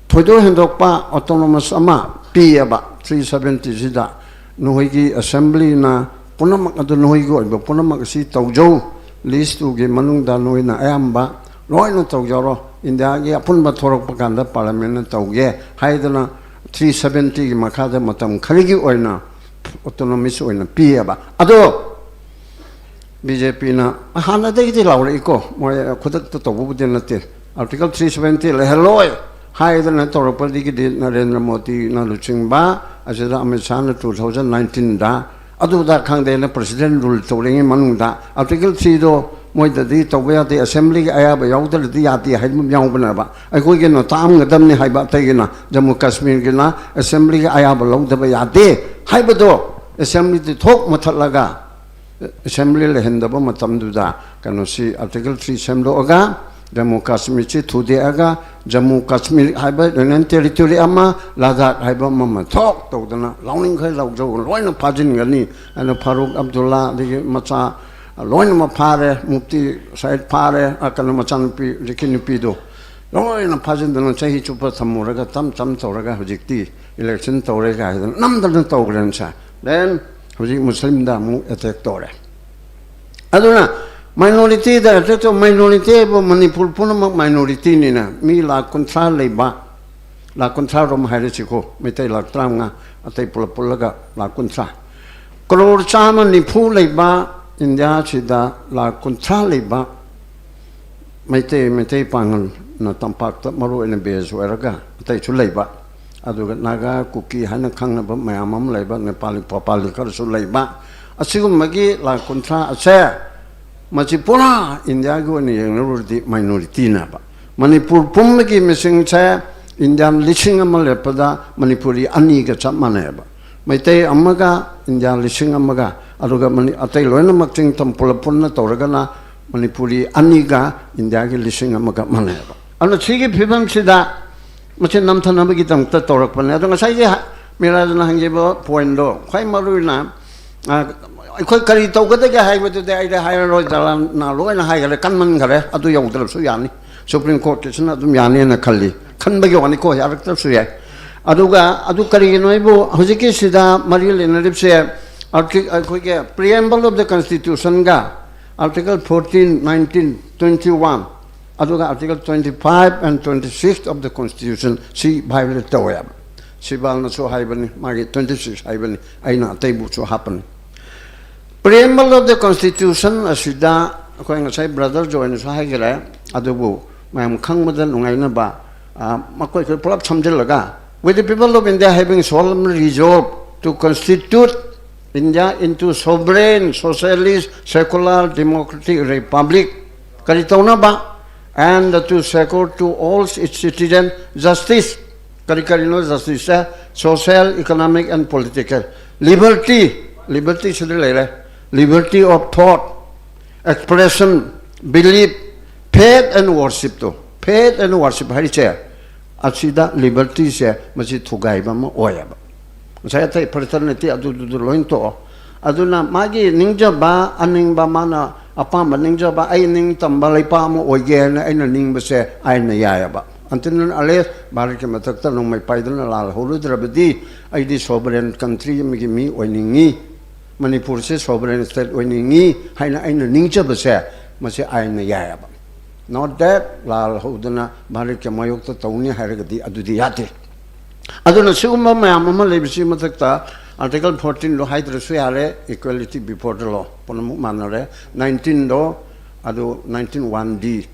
ꯊꯣꯏꯗꯣꯛ ꯍꯦꯟꯗꯣꯛꯄ ꯑꯣꯇꯣꯅꯣꯃꯁ ꯑꯃ ꯄꯤꯌꯦꯕ ꯊ꯭ꯔꯤ ꯁꯕꯦꯟꯇꯤꯁꯤꯗ꯫ ꯅꯈꯣꯏꯒꯤ ꯑꯦꯁꯦꯝꯕ꯭ꯂꯤꯅ ꯄꯨꯝꯅꯃꯛ ꯑꯗꯨ ꯅꯈꯣꯏꯒꯤ ꯑꯣꯏꯕ ꯄꯨꯝꯅꯃꯛ ꯑꯁꯤ ꯇꯧꯖꯧ, ꯂꯤꯁ ꯇꯨꯒꯤ ꯃꯅꯨꯡꯗ ꯅꯣꯏꯅ ꯑꯌꯥꯝꯕ ꯂꯣꯏꯅ ꯇꯧꯖꯔꯣ, ꯏꯟꯗꯤꯌꯥꯒꯤ ꯑꯄꯨꯟꯕ ꯊꯣꯔꯛꯄ ꯀꯥꯟꯗ ꯄꯥꯔꯂꯤꯌꯥꯃꯦꯟꯅ ꯇꯧꯒꯦ ꯍꯥꯏꯗꯅ ꯊ꯭ꯔꯤ ꯁꯕꯦꯟꯇꯤꯒꯤ ꯃꯈꯥꯗ ꯃꯇꯝ ꯈꯔꯒꯤ ꯑꯣꯏꯅ ꯑꯣꯇꯣꯅꯣꯃꯤꯁ ꯑꯣꯏꯅ ꯄꯤꯌꯦꯕ꯫ ꯑꯗꯣ ꯕꯤ ꯖꯦ ꯄꯤꯅ ꯍꯥꯟꯅꯗꯒꯤꯗꯤ ꯂꯥꯎꯔꯛꯏꯀꯣ, ꯃꯣꯏ ꯈꯨꯗꯛꯇ ꯇꯧꯕꯕꯨꯗꯤ ꯅꯠꯇꯦ, ꯑꯥꯔꯇꯤꯀꯜ ꯊ꯭ꯔꯤ ꯁꯕꯦꯟꯇꯤ ꯂꯩꯍꯜꯂꯣꯏ ꯍꯥꯏꯗꯅ ꯇꯧꯔꯛꯄꯗꯒꯤꯗꯤ ꯅꯔꯦꯟꯗ꯭ꯔ ꯃꯣꯗꯤꯅ ꯂꯨꯆꯤꯡꯕ ꯑꯁꯤꯗ ꯑꯃꯤꯠ ꯁꯥꯍꯅ ꯇꯨ ꯊꯥꯎꯖꯟ ꯅꯥꯏꯟꯇꯤꯟꯗ ꯑꯗꯨꯗ ꯈꯪꯗꯦꯅ ꯄ꯭ꯔꯁꯤꯗꯦꯟ ꯔꯨꯜ ꯇꯧꯔꯤꯉꯩ ꯃꯅꯨꯡꯗ ꯑꯥꯔꯇꯤꯀꯜ ꯊ꯭ꯔꯤꯗꯣ ꯃꯣꯏꯗꯗꯤ ꯇꯧꯕ ꯌꯥꯗꯦ, ꯑꯦꯁꯦꯝꯕ꯭ꯂꯤꯒꯤ ꯑꯌꯥꯕ ꯌꯥꯎꯗ꯭ꯔꯗꯤ ꯌꯥꯗꯦ ꯍꯥꯏꯕ ꯑꯃ ꯌꯥꯎꯕꯅꯦꯕ꯫ ꯑꯩꯈꯣꯏꯒꯤꯅ ꯇꯥꯛꯑꯝꯒꯗꯕꯅꯤ ꯍꯥꯏꯕ, ꯑꯇꯩꯒꯤꯅ, ꯖꯝꯃꯨ ꯀꯥꯁꯃꯤꯔꯒꯤꯅ ꯑꯦꯁꯦꯝꯕ꯭ꯂꯤꯒꯤ ꯑꯌꯥꯕ ꯂꯧꯗꯕ ꯌꯥꯗꯦ ꯍꯥꯏꯕꯗꯣ ꯑꯦꯁꯦꯝꯕ꯭ꯂꯤꯗꯤ ꯊꯣꯛ ꯃꯨꯊꯠꯂꯒ ꯑꯦꯁꯦꯝꯕ꯭ꯂꯤ ꯂꯩꯍꯟꯗꯕ ꯃꯇꯝꯗꯨꯗ ꯀꯩꯅꯣꯁꯤ ꯑꯥꯔꯇꯤꯀꯜ ꯊ꯭ꯔꯤ ꯁꯦꯝꯗꯣꯛꯑꯒ ꯖꯝꯃꯨ ꯀꯥꯁꯃꯤꯔꯁꯤ ꯊꯨꯗꯦꯛꯑꯒ ꯖꯝꯃꯨ ꯀꯥꯁꯃꯤꯔ ꯍꯥꯏꯕ ꯌꯨꯅꯤꯌꯟ ꯇꯦꯔꯤꯇꯣꯔꯤ ꯑꯃ, ꯂꯗꯥꯛ ꯍꯥꯏꯕ ꯑꯃ, ꯑꯃ ꯊꯣꯛ ꯇꯧꯗꯅ ꯂꯧꯅꯤꯡꯈꯩ ꯂꯧꯖꯧ, ꯂꯣꯏꯅ ꯐꯥꯖꯤꯟꯒꯅꯤ ꯍꯥꯏꯅ ꯐꯥꯔꯨꯛ ꯑꯕꯗꯨꯜꯂꯥ ꯑꯗꯒꯤ ꯃꯆꯥ ꯂꯣꯏꯅꯃꯛ ꯐꯥꯔꯦ, ꯃꯨꯐꯇꯤ ꯁꯌꯤꯗ ꯐꯥꯔꯦ, ꯑ, ꯀꯩꯅꯣ ꯃꯆꯥꯅꯨꯄꯤ ꯔꯤꯀꯤ ꯅꯨꯄꯤꯗꯣ ꯂꯣꯏꯅ ꯐꯥꯖꯤꯟꯗꯅ ꯆꯍꯤ ꯆꯨꯞꯄ ꯊꯝꯃꯨꯔꯒ ꯇꯞ ꯇꯞ ꯇꯧꯔꯒ ꯍꯧꯖꯤꯛꯇꯤ ꯏꯂꯦꯛꯁꯟ ꯇꯧꯔꯦ ꯀꯥꯏꯗꯅ ꯅꯝꯗꯅ ꯇꯧꯈ꯭ꯔꯦꯅ ꯁꯥꯔ꯫ ꯗꯦꯟ ꯍꯧꯖꯤꯛ ꯃꯨꯁꯂꯤꯝꯗ ꯑꯃꯨꯛ ꯑꯦꯇꯦꯛ ꯇꯧꯔꯦ꯫ ꯑꯗꯨꯅ ꯃꯥꯏꯅꯣꯔꯤꯇꯤꯗ ꯑꯦꯇꯦꯛ ꯇꯧ, ꯃꯥꯏꯅꯣꯔꯤꯇꯤ ꯍꯥꯏꯕꯨ ꯃꯅꯤꯄꯨꯔ ꯄꯨꯝꯅꯃꯛ ꯃꯥꯏꯅꯣꯔꯤꯇꯤꯅꯤꯅ, ꯃꯤ ꯂꯥꯈ ꯀꯨꯟꯊ꯭ꯔꯥ ꯂꯩꯕ, ꯂꯥꯈ ꯀꯨꯟꯊ꯭ꯔꯥ ꯔꯣꯝ ꯍꯥꯏꯔꯁꯤꯀꯣ, ꯃꯩꯇꯩ ꯂꯥꯈ ꯇꯔꯥꯃꯉꯥ, ꯑꯇꯩ ꯄꯨꯂꯞ ꯄꯨꯜꯂꯒ ꯂꯥꯈ ꯀꯨꯟꯊ꯭ꯔꯥ, ꯀꯔꯣꯔ ꯆꯥꯝꯃ ꯅꯤꯐꯨ ꯂꯩꯕ ꯏꯟꯗꯤꯌꯥꯁꯤꯗ ꯂꯥꯈ ꯀꯨꯟꯊ꯭ꯔꯥ ꯂꯩꯕ ꯃꯩꯇꯩ, ꯃꯩꯇꯩ ꯄꯥꯉꯜꯅ ꯇꯝꯄꯥꯛꯇ ꯃꯔꯨ ꯑꯣꯏꯅ ꯕꯦꯖ ꯑꯣꯏꯔꯒ ꯑꯇꯩꯁꯨ ꯂꯩꯕ, ꯑꯗꯨꯒ ꯅꯥꯒꯥ, ꯀꯨꯀꯤ ꯍꯥꯏꯅ ꯈꯪꯅꯕ ꯃꯌꯥꯝ ꯑꯃ ꯂꯩꯕ, ꯅꯦꯄꯥꯂꯤ, ꯄꯥꯄꯥꯂꯤ ꯈꯔꯁꯨ ꯂꯩꯕ, ꯑꯁꯤꯒꯨꯝꯕꯒꯤ ꯂꯥꯈ ꯀꯨꯟꯊ꯭ꯔꯥ ꯑꯁꯦ ꯃꯁꯤ ꯄꯨꯔꯥ ꯏꯟꯗꯤꯌꯥꯒꯤ ꯑꯣꯏꯅ ꯌꯦꯡꯅꯔꯨꯔꯗꯤ ꯃꯥꯏꯅꯣꯔꯤꯇꯤꯅꯦꯕ꯫ ꯃꯅꯤꯄꯨꯔ ꯄꯨꯝꯕꯒꯤ ꯃꯤꯁꯤꯡꯁꯦ ꯏꯟꯗꯤꯌꯥꯟ ꯂꯤꯁꯤꯡ ꯑꯃ ꯂꯦꯞꯄꯗ ꯃꯅꯤꯄꯨꯔꯤ ꯑꯅꯤꯒ ꯆꯞ ꯃꯥꯟꯅꯩꯕ꯫ ꯃꯩꯇꯩ ꯑꯃꯒ ꯏꯟꯗꯤꯌꯥ ꯂꯤꯁꯤꯡ ꯑꯃꯒ, ꯑꯗꯨꯒ ꯃꯅꯤ-, ꯑꯇꯩ ꯂꯣꯏꯅꯃꯛ ꯆꯤꯡ ꯇꯝ ꯄꯨꯂꯞ ꯄꯨꯟꯅ ꯇꯧꯔꯒꯅ ꯃꯅꯤꯄꯨꯔꯤ ꯑꯅꯤꯒ ꯏꯟꯗꯤꯌꯥꯒꯤ ꯂꯤꯁꯤꯡ ꯑꯃꯒ ꯃꯥꯟꯅꯩꯕ꯫ ꯑꯗꯨꯅ ꯁꯤꯒꯤ ꯐꯤꯕꯝꯁꯤꯗ ꯃꯁꯤ ꯅꯝꯊꯅꯕꯒꯤꯗꯃꯛꯇ ꯇꯧꯔꯛꯄꯅꯦ꯫ ꯑꯗꯣ ꯉꯁꯥꯏꯒꯤ ꯍ-, ꯃꯤꯔꯥꯖꯅ ꯍꯪꯈꯤꯕ ꯄꯣꯏꯟꯗꯣ ꯈ꯭ꯋꯥꯏ ꯃꯔꯨ ꯑꯣꯏꯅ, ꯑ, ꯑꯩꯈꯣꯏ ꯀꯔꯤ ꯇꯧꯒꯗꯒꯦ ꯍꯥꯏꯕꯗꯨꯗꯤ ꯑꯩꯗꯤ ꯍꯥꯏꯔꯔꯣꯏ, ꯖꯂꯥꯜꯅ ꯂꯣꯏꯅ ꯍꯥꯏꯈꯔꯦ, ꯀꯟꯃꯟꯈꯔꯦ, ꯑꯗꯨ ꯌꯧꯗ꯭ꯔꯕꯁꯨ ꯌꯥꯅꯤ꯫ ꯁꯨꯄ꯭ꯔꯤꯝ ꯀꯣꯔꯠꯀꯤꯁꯤꯅ ꯑꯗꯨꯝ ꯌꯥꯅꯤꯅ ꯈꯜꯂꯤ, ꯈꯟꯕꯒꯤ ꯋꯥꯅꯤꯀꯣ, ꯌꯥꯔꯛꯇ꯭ꯔꯁꯨ ꯌꯥꯏ꯫ ꯑꯗꯨꯒ ꯑꯗꯨ ꯀꯔꯤꯒꯤꯅꯣ ꯍꯥꯏꯕꯨ ꯍꯧꯖꯤꯛꯀꯤꯁꯤꯗ ꯃꯔꯤ ꯂꯩꯅꯔꯤꯕꯁꯦ, ꯑꯥꯔꯇꯤ-, ꯑꯩꯈꯣꯏꯒꯤ Preamble of the Constitutionꯒ Article fourteen, nineteen, twenty-one, ꯑꯗꯨꯒ Article twenty-five and twenty-six of the Constitution ꯁꯤ violate ꯇꯧꯋꯦꯕ꯫ ꯁꯤꯕꯥꯜꯅꯁꯨ ꯍꯥꯏꯕꯅꯤ, ꯃꯥꯒꯤ twenty-six ꯍꯥꯏꯕꯅꯤ, ꯑꯩꯅ ꯑꯇꯩꯕꯨꯁꯨ ꯍꯥꯞꯄꯅꯤ꯫ Preamble of the Constitution ꯑꯁꯤꯗ ꯑꯩꯈꯣꯏ ꯉꯁꯥꯏ ꯕ꯭ꯔꯗꯔ ꯖꯣꯏꯅꯁꯨ ꯍꯥꯏꯈ꯭ꯔꯦ, ꯑꯗꯨꯕꯨ ꯃꯌꯥꯝ ꯈꯪꯕꯗ ꯅꯨꯡꯉꯥꯏꯅꯕ, ꯑ, ꯃꯈꯣꯏ ꯑꯩꯈꯣꯏ ꯄꯨꯂꯞ ꯁꯝꯖꯤꯜꯂꯒ, "With the people of India having solemnly resolved to constitute India into sovereign, socialist, secular, democratic republic" ꯀꯔꯤ ꯇꯧꯅꯕ? "And to secure to all its citizens justice", ꯀꯔꯤ ꯀꯔꯤꯅꯣ ꯖꯁꯇꯤꯁꯁꯦ? "Social, economic and political liberty", liberty ꯁꯤꯗ ꯂꯩꯔꯦ, "liberty of thought, expression, belief, faith and worshipꯇꯣ", faith and worship ꯍꯥꯏꯔꯤꯁꯦ, ꯑꯁꯤꯗ ꯂꯤꯕꯔꯇꯤꯁꯦ ꯃꯁꯤ ꯊꯨꯒꯥꯏꯕ ꯑꯃ ꯑꯣꯏꯌꯦꯕ꯫ ꯉꯁꯥꯏ ꯑꯇꯩ ꯐ꯭ꯔꯦꯇꯔꯅꯤꯇꯤ ꯑꯗꯨꯗꯨꯗ ꯂꯣꯏ ꯇꯣꯛꯑꯣ꯫ ꯑꯗꯨꯅ ꯃꯥꯒꯤ ꯅꯤꯡꯖꯕ, ꯑꯅꯤꯡꯕ, ꯃꯥꯅ ꯑꯄꯥꯝꯕ ꯅꯤꯡꯖꯕ, "ꯑꯩ ꯅꯤꯡꯇꯝꯕ ꯂꯩꯄꯥꯛ ꯑꯃ ꯑꯣꯏꯒꯦ" ꯍꯥꯏꯅ ꯑꯩꯅ ꯅꯤꯡꯕꯁꯦ ꯑꯥꯏꯟꯅ ꯌꯥꯏꯑꯕ꯫ Until and unless ꯚꯥꯔꯠꯀꯤ ꯃꯊꯛꯇ ꯅꯣꯡꯃꯩ ꯄꯥꯏꯗꯨꯅ ꯂꯥꯜ ꯍꯧꯔꯨꯗ꯭ꯔꯕꯗꯤ ꯑꯩꯗꯤ sovereign country ꯑꯃꯒꯤ ꯃꯤ ꯑꯣꯏꯅꯤꯡꯉꯤ, ꯃꯅꯤꯄꯨꯔꯁꯦ sovereign state ꯑꯣꯏꯅꯤꯡꯉꯤ ꯍꯥꯏꯅ ꯑꯩꯅ ꯅꯤꯡꯖꯕꯁꯦ, ꯃꯁꯤ ꯑꯥꯏꯟꯅ ꯌꯥꯏꯑꯕ꯫ Not that ꯂꯥꯜ ꯍꯧꯗꯅ ꯚꯥꯔꯠꯀꯤ ꯃꯥꯌꯣꯛꯇ ꯇꯧꯅꯤ ꯍꯥꯏꯔꯒꯗꯤ ꯑꯗꯨꯗꯤ ꯌꯥꯗꯦ꯫ ꯑꯗꯨꯅ ꯁꯤꯒꯨꯝꯕ ꯃꯌꯥꯝ ꯑꯃ ꯂꯩꯕꯁꯤ ꯃꯊꯛꯇ Article fourteenꯗꯣ ꯍꯥꯏꯗ꯭ꯔꯁꯨ ꯌꯥꯔꯦ, "Equality before the law", ꯄꯨꯝꯅꯃꯛ ꯃꯥꯟꯅꯔꯦ꯫ Nineteenꯗꯣ, ꯑꯗꯨ nineteen one D,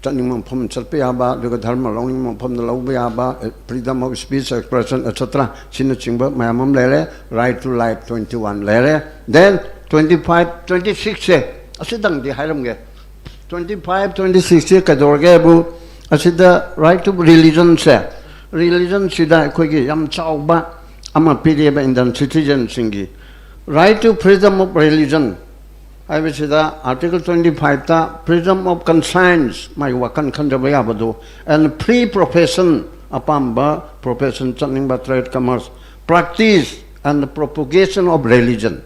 ꯆꯠꯅꯤꯡꯕ ꯃꯐꯝ ꯆꯠꯄ ꯌꯥꯕ, ꯑꯗꯨꯒ ꯙꯔꯃ ꯂꯧꯅꯤꯡꯕ ꯃꯐꯝꯗ ꯂꯧꯕ ꯌꯥꯕ, freedom of speech, expression, et cetera, ꯁꯤꯅꯆꯤꯡꯕ ꯃꯌꯥꯝ ꯑꯃ ꯂꯩꯔꯦ꯫ Right to life twenty-one ꯂꯩꯔꯦ꯫ Then twenty-five, twenty-sixꯁꯦ ꯑꯁꯤꯗꯪꯗꯤ ꯍꯥꯏꯔꯝꯒꯦ꯫ Twenty-five, twenty-sixꯁꯦ ꯀꯩꯗꯧꯔꯒꯦ ꯍꯥꯏꯕꯨ, ꯑꯁꯤꯗ right to religionꯁꯦ, religionꯁꯤꯗ ꯑꯩꯈꯣꯏꯒꯤ ꯌꯥꯝ ꯆꯥꯎꯕ ꯑꯃ ꯄꯤꯔꯤꯑꯕ Indian citizenꯁꯤꯡꯒꯤ꯫ Right to freedom of religion ꯍꯥꯏꯕꯁꯤꯗ Article twenty-fiveꯇ freedom of conscience, ꯃꯥꯒꯤ ꯋꯥꯈꯜ ꯈꯟꯖꯕ ꯌꯥꯕꯗꯨ, and free profession, ꯑꯄꯥꯝꯕ profession ꯆꯠꯅꯤꯡꯕ, trade, commerce, Practice and propagation of religion.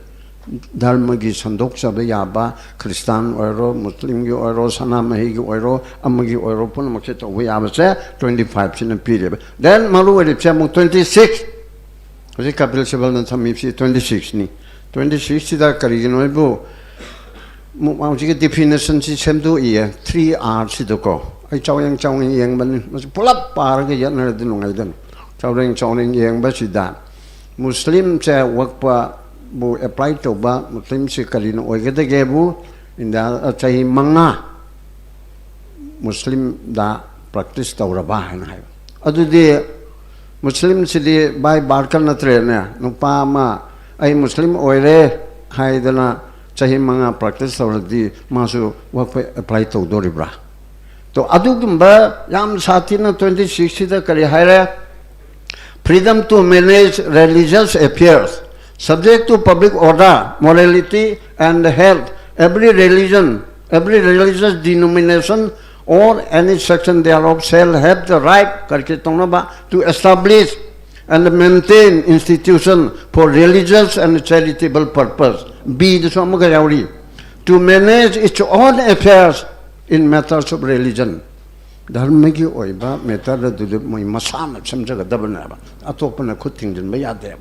ꯙꯔꯃꯒꯤ ꯁꯟꯗꯣꯛꯆꯕ ꯌꯥꯕ, ꯈ꯭ꯔꯤꯁꯇꯥꯟ ꯑꯣꯏꯔꯣ, ꯃꯨꯁꯂꯤꯝꯒꯤ ꯑꯣꯏꯔꯣ, ꯁꯅꯥꯃꯍꯤꯒꯤ ꯑꯣꯏꯔꯣ, ꯑꯃꯒꯤ ꯑꯣꯏꯔꯣ, ꯄꯨꯝꯅꯃꯛꯁꯦ ꯇꯧꯕ ꯌꯥꯕꯁꯦ twenty five ꯁꯤꯅ ꯄꯤꯔꯦꯕ. Then ꯃꯔꯨ ꯑꯣꯏꯔꯤꯕꯁꯦ ꯑꯃꯨꯛ twenty six, ꯍꯧꯖꯤꯛ ꯀꯄꯤꯜ ꯁꯤꯕꯜꯅ ꯊꯝꯃꯤꯕꯁꯤ twenty six ꯅꯤ. Twenty six ꯁꯤꯗ ꯀꯔꯤꯒꯤꯅꯣ ꯍꯥꯏꯕꯨ, ꯃꯨꯛ ꯍꯧꯖꯤꯛꯀꯤ definition ꯁꯤ ꯁꯦꯝꯗꯣꯛꯏꯌꯦ, three R ꯁꯤꯗꯀꯣ꯫ ꯑꯩ ꯆꯥꯎꯔꯦꯡ ꯆꯥꯎꯔꯦꯡ ꯌꯦꯡꯕꯅꯤ, ꯃꯁꯤ ꯄꯨꯂꯞ ꯄꯥꯔꯒ ꯌꯦꯠꯅꯔꯗꯤ ꯅꯨꯡꯉꯥꯏꯗꯅ꯫ ꯆꯥꯎꯔꯦꯡ ꯆꯥꯎꯔꯦꯡ ꯌꯦꯡꯕꯁꯤꯗ ꯃꯨꯁꯂꯤꯝꯁꯦ ꯋꯛꯄꯕꯨ apply ꯇꯧꯕ, ꯃꯨꯁꯂꯤꯝꯁꯤ ꯀꯔꯤꯅ ꯑꯣꯏꯒꯗꯒꯦꯕꯨ, ꯏꯟꯗꯤꯌꯥ ꯆꯍꯤ ꯃꯉꯥ ꯃꯨꯁꯂꯤꯝꯗ practice ꯇꯧꯔꯕ ꯍꯥꯏꯅ ꯍꯥꯏꯕ꯫ ꯑꯗꯨꯗꯤ ꯃꯨꯁꯂꯤꯝꯁꯤꯗꯤ by birth ꯅꯠꯇ꯭ꯔꯦꯅꯦ, ꯅꯨꯄꯥ ꯑꯃ "ꯑꯩ ꯃꯨꯁꯂꯤꯝ ꯑꯣꯏꯔꯦ" ꯍꯥꯏꯗꯅ ꯆꯍꯤ ꯃꯉꯥ practice ꯇꯧꯔꯗꯤ ꯃꯥꯁꯨ ꯋꯛꯄ apply ꯇꯧꯗꯣꯔꯤꯕ꯭ꯔꯥ? ꯇꯣ, ꯑꯗꯨꯒꯨꯝꯕ ꯌꯥꯝ ꯁꯥꯊꯤꯅ twenty six ꯁꯤꯗ ꯀꯔꯤ ꯍꯥꯏꯔꯦ? Freedom to manage religious affairs, subject to public order, morality and health. Every religion, every religious denomination or any section thereof shall have the right, ꯀꯔꯤ ꯀꯔꯤ ꯇꯧꯅꯕ, to establish and maintain institution for religious and charitable purpose. B ꯗꯁꯨ ꯑꯃꯒ ꯌꯥꯎꯔꯤ, to manage its own affairs in matters of religion. ꯙꯔꯃꯒꯤ ꯑꯣꯏꯕ matter ꯑꯗꯨꯗꯤ ꯃꯣꯏ ꯃꯁꯥꯅ ꯁꯦꯝꯖꯒꯗꯕꯅꯦꯕ, ꯑꯇꯣꯞꯄꯅ ꯈꯨꯠ ꯊꯤꯡꯖꯤꯟꯕ ꯌꯥꯗꯦꯕ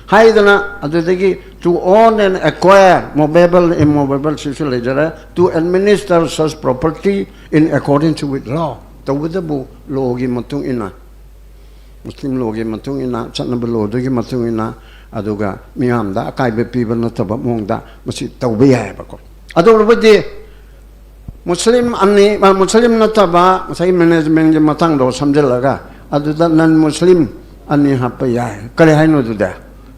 ꯍꯥꯏꯗꯅ꯫ ꯑꯗꯨꯗꯒꯤ to own and acquire movable, immovable ꯁꯤꯁꯨ ꯂꯩꯖꯔꯦ, to administer such property in accordance with law. ꯇꯧꯕꯇꯕꯨ ꯂꯣꯒꯤ ꯃꯇꯨꯡ ꯏꯟꯅ, ꯃꯨꯁꯂꯤꯝ ꯂꯣꯒꯤ ꯃꯇꯨꯡ ꯏꯟꯅ, ꯆꯠꯅꯕ ꯂꯣꯗꯨꯒꯤ ꯃꯇꯨꯡ ꯏꯟꯅ, ꯑꯗꯨꯒ ꯃꯤꯌꯥꯝꯗ ꯑꯀꯥꯏꯕ ꯄꯤꯕ ꯅꯠꯇꯕ ꯃꯑꯣꯡꯗ ꯃꯁꯤ ꯇꯧꯕ ꯌꯥꯏꯑꯕꯀꯣ꯫ ꯑꯗꯨ ꯑꯣꯏꯔꯕꯗꯤ ꯃꯨꯁꯂꯤꯝ ꯑꯅꯤ, ꯃꯨꯁꯂꯤꯝ ꯅꯠꯇꯕ ꯉꯁꯥꯏꯒꯤ managementꯀꯤ ꯃꯇꯥꯡꯗꯣ ꯁꯝꯖꯤꯜꯂꯒ ꯑꯗꯨꯗ non Muslim ꯑꯅꯤ ꯍꯥꯞꯄ ꯌꯥꯏ꯫ ꯀꯔꯤ ꯍꯥꯏꯅꯣ ꯑꯗꯨꯗꯤ?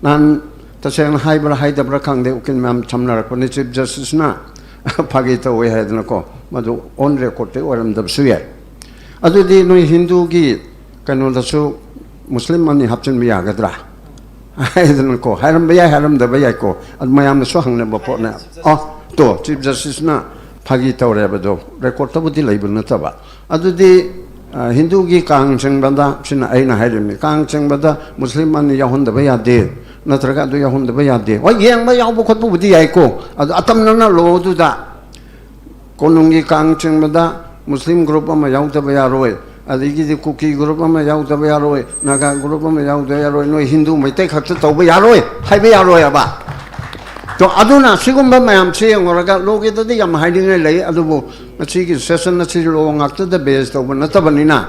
ꯅꯍꯥꯟ ꯇꯁꯦꯡꯅ ꯍꯥꯏꯕ꯭ꯔꯥ ꯍꯥꯏꯗꯕ꯭ꯔꯥ ꯈꯪꯗꯦ, ꯎꯀꯤꯜ ꯃꯌꯥꯝ ꯁꯝꯅꯔꯛꯄꯅꯤ, Chief Justiceꯅ ꯐꯥꯒꯤ ꯇꯧꯋꯦ ꯍꯥꯏꯗꯅꯀꯣ, ꯃꯗꯨ on recordꯇ ꯑꯣꯏꯔꯝꯗꯕꯁꯨ ꯌꯥꯏ꯫ ꯑꯗꯨꯗꯤ ꯅꯣꯏ ꯍꯤꯟꯗꯨꯒꯤ ꯀꯩꯅꯣꯗꯁꯨ ꯃꯨꯁꯂꯤꯝ ꯑꯅꯤ ꯍꯥꯞꯆꯤꯟꯕ ꯌꯥꯒꯗ꯭ꯔꯥ ꯍꯥꯏꯗꯅꯀꯣ, ꯍꯥꯏꯔꯝꯕ ꯌꯥꯏ, ꯍꯥꯏꯔꯝꯗꯕ ꯌꯥꯏꯀꯣ, ꯑꯗꯨ ꯃꯌꯥꯝꯅꯁꯨ ꯍꯪꯅꯕ ꯄꯣꯠꯅꯦ꯫ ꯑ, ꯇꯣ, Chief Justiceꯅ ꯐꯥꯒꯤ ꯇꯧꯔꯦꯕꯗꯣ, recordꯇꯕꯨꯗꯤ ꯂꯩꯕ ꯅꯠꯇꯕ꯫ ꯑꯗꯨꯗꯤ ꯑ, ꯍꯤꯟꯗꯨꯒꯤ ꯀꯥꯡ ꯆꯤꯡꯕꯗ, ꯁꯤꯅ ꯑꯩꯅ ꯍꯥꯏꯔꯤꯕꯅꯤ, ꯀꯥꯡ ꯆꯤꯡꯕꯗ ꯃꯨꯁꯂꯤꯝ ꯑꯅꯤ ꯌꯥꯎꯍꯟꯗꯕ ꯌꯥꯗꯦ, ꯅꯠꯇ꯭ꯔꯒ ꯑꯗꯨ ꯌꯥꯎꯍꯟꯗꯕ ꯌꯥꯗꯦ꯫ ꯍꯣꯏ, ꯌꯦꯡꯕ ꯌꯥꯎꯕ ꯈꯣꯠꯄꯕꯨꯗꯤ ꯌꯥꯏꯀꯣ, ꯑꯗꯨ ꯑꯇꯝꯅꯅ ꯂꯣꯗꯨꯗ ꯀꯣꯅꯨꯡꯒꯤ ꯀꯥꯡ ꯆꯤꯡꯕꯗ ꯃꯨꯁꯂꯤꯝ ꯒ꯭ꯔꯨꯞ ꯑꯃ ꯌꯥꯎꯗꯕ ꯌꯥꯔꯣꯏ, ꯑꯗꯒꯤꯗꯤ ꯀꯨꯀꯤ ꯒ꯭ꯔꯨꯞ ꯑꯃ ꯌꯥꯎꯗꯕ ꯌꯥꯔꯣꯏ, ꯅꯥꯒꯥ ꯒ꯭ꯔꯨꯞ ꯑꯃ ꯌꯥꯎꯗꯕ ꯌꯥꯔꯣꯏ, ꯅꯣꯏ ꯍꯤꯟꯗꯨ ꯃꯩꯇꯩ ꯈꯛꯇ ꯇꯧꯕ ꯌꯥꯔꯣꯏ ꯍꯥꯏꯕ ꯌꯥꯔꯣꯏꯕ꯫ ꯇꯣ, ꯑꯗꯨꯅ ꯁꯤꯒꯨꯝꯕ ꯃꯌꯥꯝꯁꯤ ꯌꯦꯡꯉꯨꯔꯒ, ꯂꯣꯒꯤꯗꯗꯤ ꯌꯥꯝ ꯍꯥꯏꯅꯤꯡꯉꯥꯏ ꯂꯩ, ꯑꯗꯨꯕꯨ ꯉꯁꯤꯒꯤ ꯁꯦꯁꯟ ꯑꯁꯤ ꯂꯣ ꯉꯥꯛꯇꯗ ꯕꯦꯁ ꯇꯧꯕ ꯅꯠꯇꯕꯅꯤꯅ,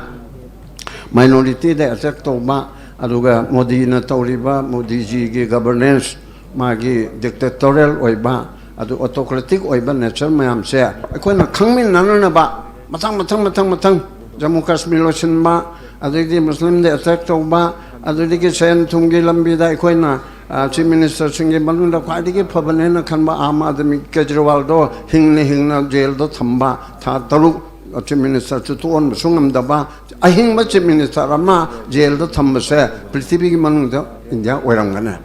ꯃꯥꯏꯅꯣꯔꯤꯇꯤꯗ ꯑꯦꯇꯦꯛ ꯇꯧꯕ, ꯑꯗꯨꯒ ꯃꯣꯗꯤꯅ ꯇꯧꯔꯤꯕ, ꯃꯣꯗꯤꯖꯤꯒꯤ ꯒꯕꯔꯅꯦꯟꯁ, ꯃꯥꯒꯤ ꯗꯤꯛꯇꯦꯇꯣꯔꯤꯌꯦꯜ ꯑꯣꯏꯕ, ꯑꯗꯨ ꯑꯣꯇꯣꯀ꯭ꯔꯦꯇꯤꯛ ꯑꯣꯏꯕ ꯅꯦꯆꯔ ꯃꯌꯥꯝꯁꯦ ꯑꯩꯈꯣꯏꯅ ꯈꯪꯃꯤꯟꯅꯅꯅꯕ ꯃꯊꯪ ꯃꯊꯪ ꯃꯊꯪ ꯃꯊꯪ ꯖꯝꯃꯨ ꯀꯥꯁꯃꯤꯔ ꯂꯣꯏꯁꯤꯟꯕ, ꯑꯗꯩꯗꯤ ꯃꯨꯁꯂꯤꯝꯗ ꯑꯦꯇꯦꯛ ꯇꯧꯕ, ꯑꯗꯨꯗꯒꯤ ꯁꯦꯟ ꯊꯨꯝꯒꯤ ꯂꯝꯕꯤꯗ ꯑꯩꯈꯣꯏꯅ, ꯑ, ꯆꯤꯐ ꯃꯤꯅꯤꯁꯇꯔꯁꯤꯡꯒꯤ ꯃꯅꯨꯡꯗ ꯈ꯭ꯋꯥꯏꯗꯒꯤ ꯐꯕꯅꯦꯅ ꯈꯟꯕ ꯑꯥꯝ ꯑꯥꯗꯃꯤ ꯀꯦꯖꯔꯤꯋꯥꯜꯗꯣ ꯍꯤꯡꯅ ꯍꯤꯡꯅ ꯖꯦꯜꯗ ꯊꯝꯕ, ꯊꯥ ꯇꯔꯨꯛ ꯆꯤꯐ ꯃꯤꯅꯤꯁꯇꯔꯁꯨ ꯊꯣꯛꯍꯟꯕꯁꯨ ꯉꯝꯗꯕ, ꯑꯍꯤꯡꯕ ꯆꯤꯐ ꯃꯤꯅꯤꯁꯇꯔ ꯑꯃ ꯖꯦꯜꯗ ꯊꯝꯕꯁꯦ ꯄ꯭ꯔꯤꯊꯤꯕꯤꯒꯤ ꯃꯅꯨꯡꯗ ꯏꯟꯗꯤꯌꯥ ꯑꯣꯏꯔꯝꯒꯅꯤ꯫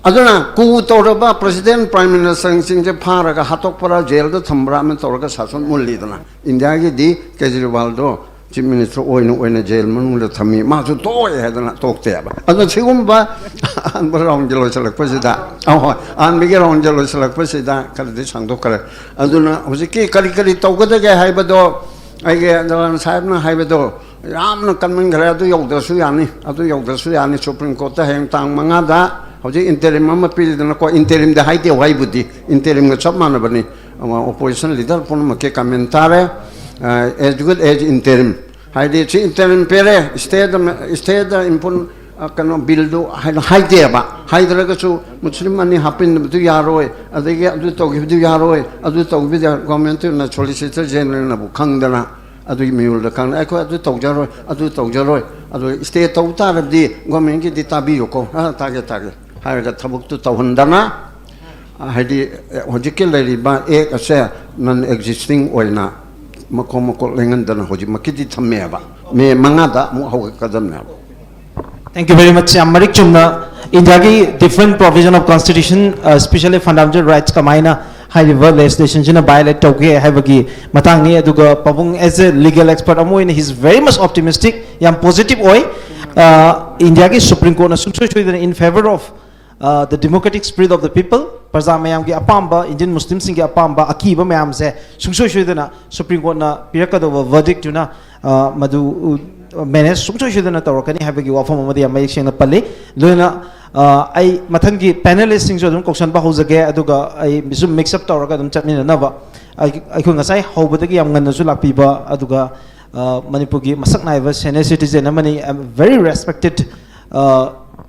ꯑꯗꯨꯅ ꯀꯨ ꯇꯧꯔꯕ ꯄ꯭ꯔꯁꯤꯗꯦꯟ, ꯄ꯭ꯔꯥꯏꯝ ꯃꯤꯅꯤꯁꯇꯔꯁꯤꯡꯁꯦ ꯐꯥꯔꯒ ꯍꯥꯠꯇꯣꯛꯄ꯭ꯔꯥ, ꯖꯦꯜꯗ ꯊꯝꯕ꯭ꯔꯥ ꯑꯃ ꯇꯧꯔꯒ ꯁꯥꯁꯟ ꯃꯨꯜꯂꯤꯗꯅ, ꯏꯟꯗꯤꯌꯥꯒꯤꯗꯤ ꯀꯦꯖꯔꯤꯋꯥꯜꯗꯣ ꯆꯤꯐ ꯃꯤꯅꯤꯁꯇꯔ ꯑꯣꯏꯅ ꯑꯣꯏꯅ ꯖꯦꯜ ꯃꯅꯨꯡꯗ ꯊꯝꯃꯤ, ꯃꯥꯁꯨ ꯇꯣꯛꯑꯦ ꯍꯥꯏꯗꯅ ꯇꯣꯛꯇꯦꯕ꯫ ꯑꯗꯣ ꯁꯤꯒꯨꯝꯕ ꯑꯍꯥꯟꯕ ꯔꯥꯎꯟꯒꯤ ꯂꯣꯏꯁꯤꯜꯂꯛꯄꯁꯤꯗ, ꯑꯍꯣꯏ, ꯑꯍꯥꯟꯕꯒꯤ ꯔꯥꯎꯟꯒꯤ ꯂꯣꯏꯁꯤꯜꯂꯛꯄꯁꯤꯗ ꯈꯔꯗꯤ ꯁꯥꯡꯗꯣꯛꯈ꯭ꯔꯦ꯫ ꯑꯗꯨꯅ ꯍꯧꯖꯤꯛꯀꯤ ꯀꯔꯤ ꯀꯔꯤ ꯇꯧꯒꯗꯒꯦ ꯍꯥꯏꯕꯗꯣ, ꯑꯩꯒꯤ ꯗꯂꯥꯟ ꯁꯥꯍꯦꯕꯅ ꯍꯥꯏꯕꯗꯣ ꯌꯥꯝꯅ ꯀꯟꯃꯟꯈ꯭ꯔꯦ꯫ ꯑꯗꯨ ꯌꯧꯗ꯭ꯔꯁꯨ ꯌꯥꯅꯤ, ꯑꯗꯨ ꯌꯧꯗ꯭ꯔꯁꯨ ꯌꯥꯅꯤ꯫ ꯁꯨꯄ꯭ꯔꯤꯝ ꯀꯣꯔꯠꯇ ꯍꯌꯦꯡ ꯇꯥꯡ ꯃꯉꯥꯗ, ꯍꯧꯖꯤꯛ ꯏꯟꯇꯔꯤꯝ ꯑꯃ ꯄꯤꯔꯤꯗꯅꯀꯣ, ꯏꯟꯇꯔꯤꯝꯗ ꯍꯥꯏꯗꯦ, ꯋꯥꯍꯩꯕꯨꯗꯤ ꯏꯟꯇꯔꯤꯝꯒ ꯆꯞ ꯃꯥꯟꯅꯕꯅꯤ꯫ ꯑꯣꯄꯣꯖꯤꯁꯟ ꯂꯤꯗꯔ ꯄꯨꯝꯅꯃꯛꯀꯤ ꯀꯃꯦꯟ ꯇꯥꯔꯦ, as good as interim꯫ ꯍꯥꯏꯗꯤ ꯁꯤ ꯏꯟꯇꯔꯤꯝ ꯄꯤꯔꯦ, ꯁ꯭ꯇꯦꯗ, ꯁ꯭ꯇꯦꯗ ꯏꯝꯄꯣꯟ, ꯑ, ꯀꯩꯅꯣ, ꯕꯤꯜꯗꯨ ꯍꯥꯏꯅ ꯍꯥꯏꯗꯦꯕ꯫ ꯍꯥꯏꯗ꯭ꯔꯒꯁꯨ ꯃꯨꯁꯂꯤꯝ ꯑꯅꯤ ꯍꯥꯞꯄꯤꯟꯕꯗꯨ ꯌꯥꯔꯣꯏ, ꯑꯗꯒꯤ ꯑꯗꯨ ꯇꯧꯈꯤꯕꯗꯨ ꯌꯥꯔꯣꯏ, ꯑꯗꯨ ꯇꯧꯈꯤꯕꯗꯨ ꯌꯥꯔꯣꯏ꯫ ꯒꯣꯔꯃꯦꯟꯇꯨꯅ, ꯁꯣꯂꯤꯁꯤꯇꯔ ꯖꯦꯅꯔꯦꯜꯅꯕꯨ ꯈꯪꯗꯅ ꯑꯗꯨꯒꯤ ꯃꯤꯍꯨꯜꯗ ꯈꯪꯅ ꯑꯩꯈꯣꯏ ꯑꯗꯨ ꯇꯧꯖꯔꯣꯏ, ꯑꯗꯨ ꯇꯧꯖꯔꯣꯏ, ꯑꯗꯨ ꯁ꯭ꯇꯦ ꯇꯧ ꯇꯥꯔꯕꯗꯤ ꯒꯣꯔꯃꯦꯟꯒꯤꯗꯤ ꯇꯥꯕꯤꯌꯨꯀꯣ, ꯑ, ꯇꯥꯒꯦ, ꯇꯥꯒꯦ ꯍꯥꯏꯔꯒ ꯊꯕꯛꯇꯨ ꯇꯧꯍꯟꯗꯅ, ꯍꯥꯏꯗꯤ, ꯍꯧꯖꯤꯛꯀꯤ ꯂꯩꯔꯤꯕ ꯑꯦꯛ ꯑꯁꯦ ꯅꯟ ꯑꯦꯛꯖꯤꯁꯇꯤꯡ ꯑꯣꯏꯅ ꯃꯈꯣꯡ ꯃꯀꯣꯛ ꯂꯦꯡꯍꯟꯗꯅ ꯍꯧꯖꯤꯛꯃꯛꯀꯤꯗꯤ ꯊꯝꯃꯦꯕ꯫ ꯃꯦ ꯃꯉꯥꯗ ꯑꯃꯨꯛ ꯍꯧꯒꯠꯀꯗꯕꯅꯦꯕ꯫ Thank you very much. ꯌꯥꯝ ꯃꯔꯤꯛ ꯆꯨꯝꯅ ꯏꯟꯗꯤꯌꯥꯒꯤ different provision of constitution, especially fundamental rights ꯀꯃꯥꯏꯅ ꯍꯥꯏꯔꯤꯕ ꯂꯦꯖꯤꯁꯂꯦꯁꯟꯁꯤꯅ ꯚꯥꯏꯑꯣꯂꯦꯠ ꯇꯧꯒꯦ ꯍꯥꯏꯕꯒꯤ ꯃꯇꯥꯡꯅꯤ꯫ ꯑꯗꯨꯒ ꯄꯥꯕꯨꯡ, as a legal expert ꯑꯃ ꯑꯣꯏꯅ, he is very much optimistic, ꯌꯥꯝ ꯄꯣꯖꯤꯇꯤꯚ ꯑꯣꯏ꯫ ꯏꯟꯗꯤꯌꯥꯒꯤ ꯁꯨꯄ꯭ꯔꯤꯝ ꯀꯣꯔꯠꯅ ꯁꯨꯡꯁꯣꯏ ꯁꯣꯏꯗꯅ in favour of the democratic spirit of the people, ꯄ꯭ꯔꯖꯥ ꯃꯌꯥꯝꯒꯤ ꯑꯄꯥꯝꯕ, ꯏꯟꯗꯤꯌꯟ ꯃꯨꯁꯂꯤꯝꯁꯤꯡꯒꯤ ꯑꯄꯥꯝꯕ ꯑꯀꯤꯕ ꯃꯌꯥꯝꯁꯦ ꯁꯨꯡꯁꯣꯏ ꯁꯣꯏꯗꯅ ꯁꯨꯄ꯭ꯔꯤꯝ ꯀꯣꯔꯠꯅ ꯄꯤꯔꯛꯀꯗꯧꯕ ꯚꯔꯗꯤꯛꯇꯨꯅ ꯃꯗꯨ ꯃꯦꯅꯦꯖ ꯁꯨꯡꯁꯣꯏ ꯁꯣꯏꯗꯅ ꯇꯧꯔꯛꯀꯅꯤ ꯍꯥꯏꯕꯒꯤ ꯋꯥꯐꯝ ꯑꯃꯗꯤ ꯌꯥꯝ ꯃꯌꯦꯛ ꯁꯦꯡꯅ ꯄꯜꯂꯤ꯫ ꯂꯣꯏꯅ ꯑꯩ ꯃꯊꯪꯒꯤ ꯄꯦꯅꯦꯂꯤꯁꯁꯤꯡꯁꯨ ꯑꯗꯨꯝ ꯀꯧꯁꯟꯕ ꯍꯧꯖꯒꯦ, ꯑꯗꯨꯒ ꯑꯩ ꯁꯨꯝ ꯃꯤꯛꯁ ꯑꯞ ꯇꯧꯔꯒ ꯑꯗꯨꯝ ꯆꯠꯃꯤꯟꯅꯅꯕ꯫ ꯑꯩ-, ꯑꯩꯈꯣꯏ ꯉꯁꯥꯏ ꯍꯧꯕꯗꯒꯤ ꯌꯥꯝ ꯉꯟꯅꯁꯨ ꯂꯥꯛꯄꯤꯕ, ꯑꯗꯨꯒ ꯃꯅꯤꯄꯨꯔꯒꯤ ꯃꯁꯛ ꯅꯥꯏꯕ ꯁꯦꯅꯤꯌꯔ ꯁꯤꯇꯤꯖꯦꯟ ꯑꯃꯅꯤ, a very respected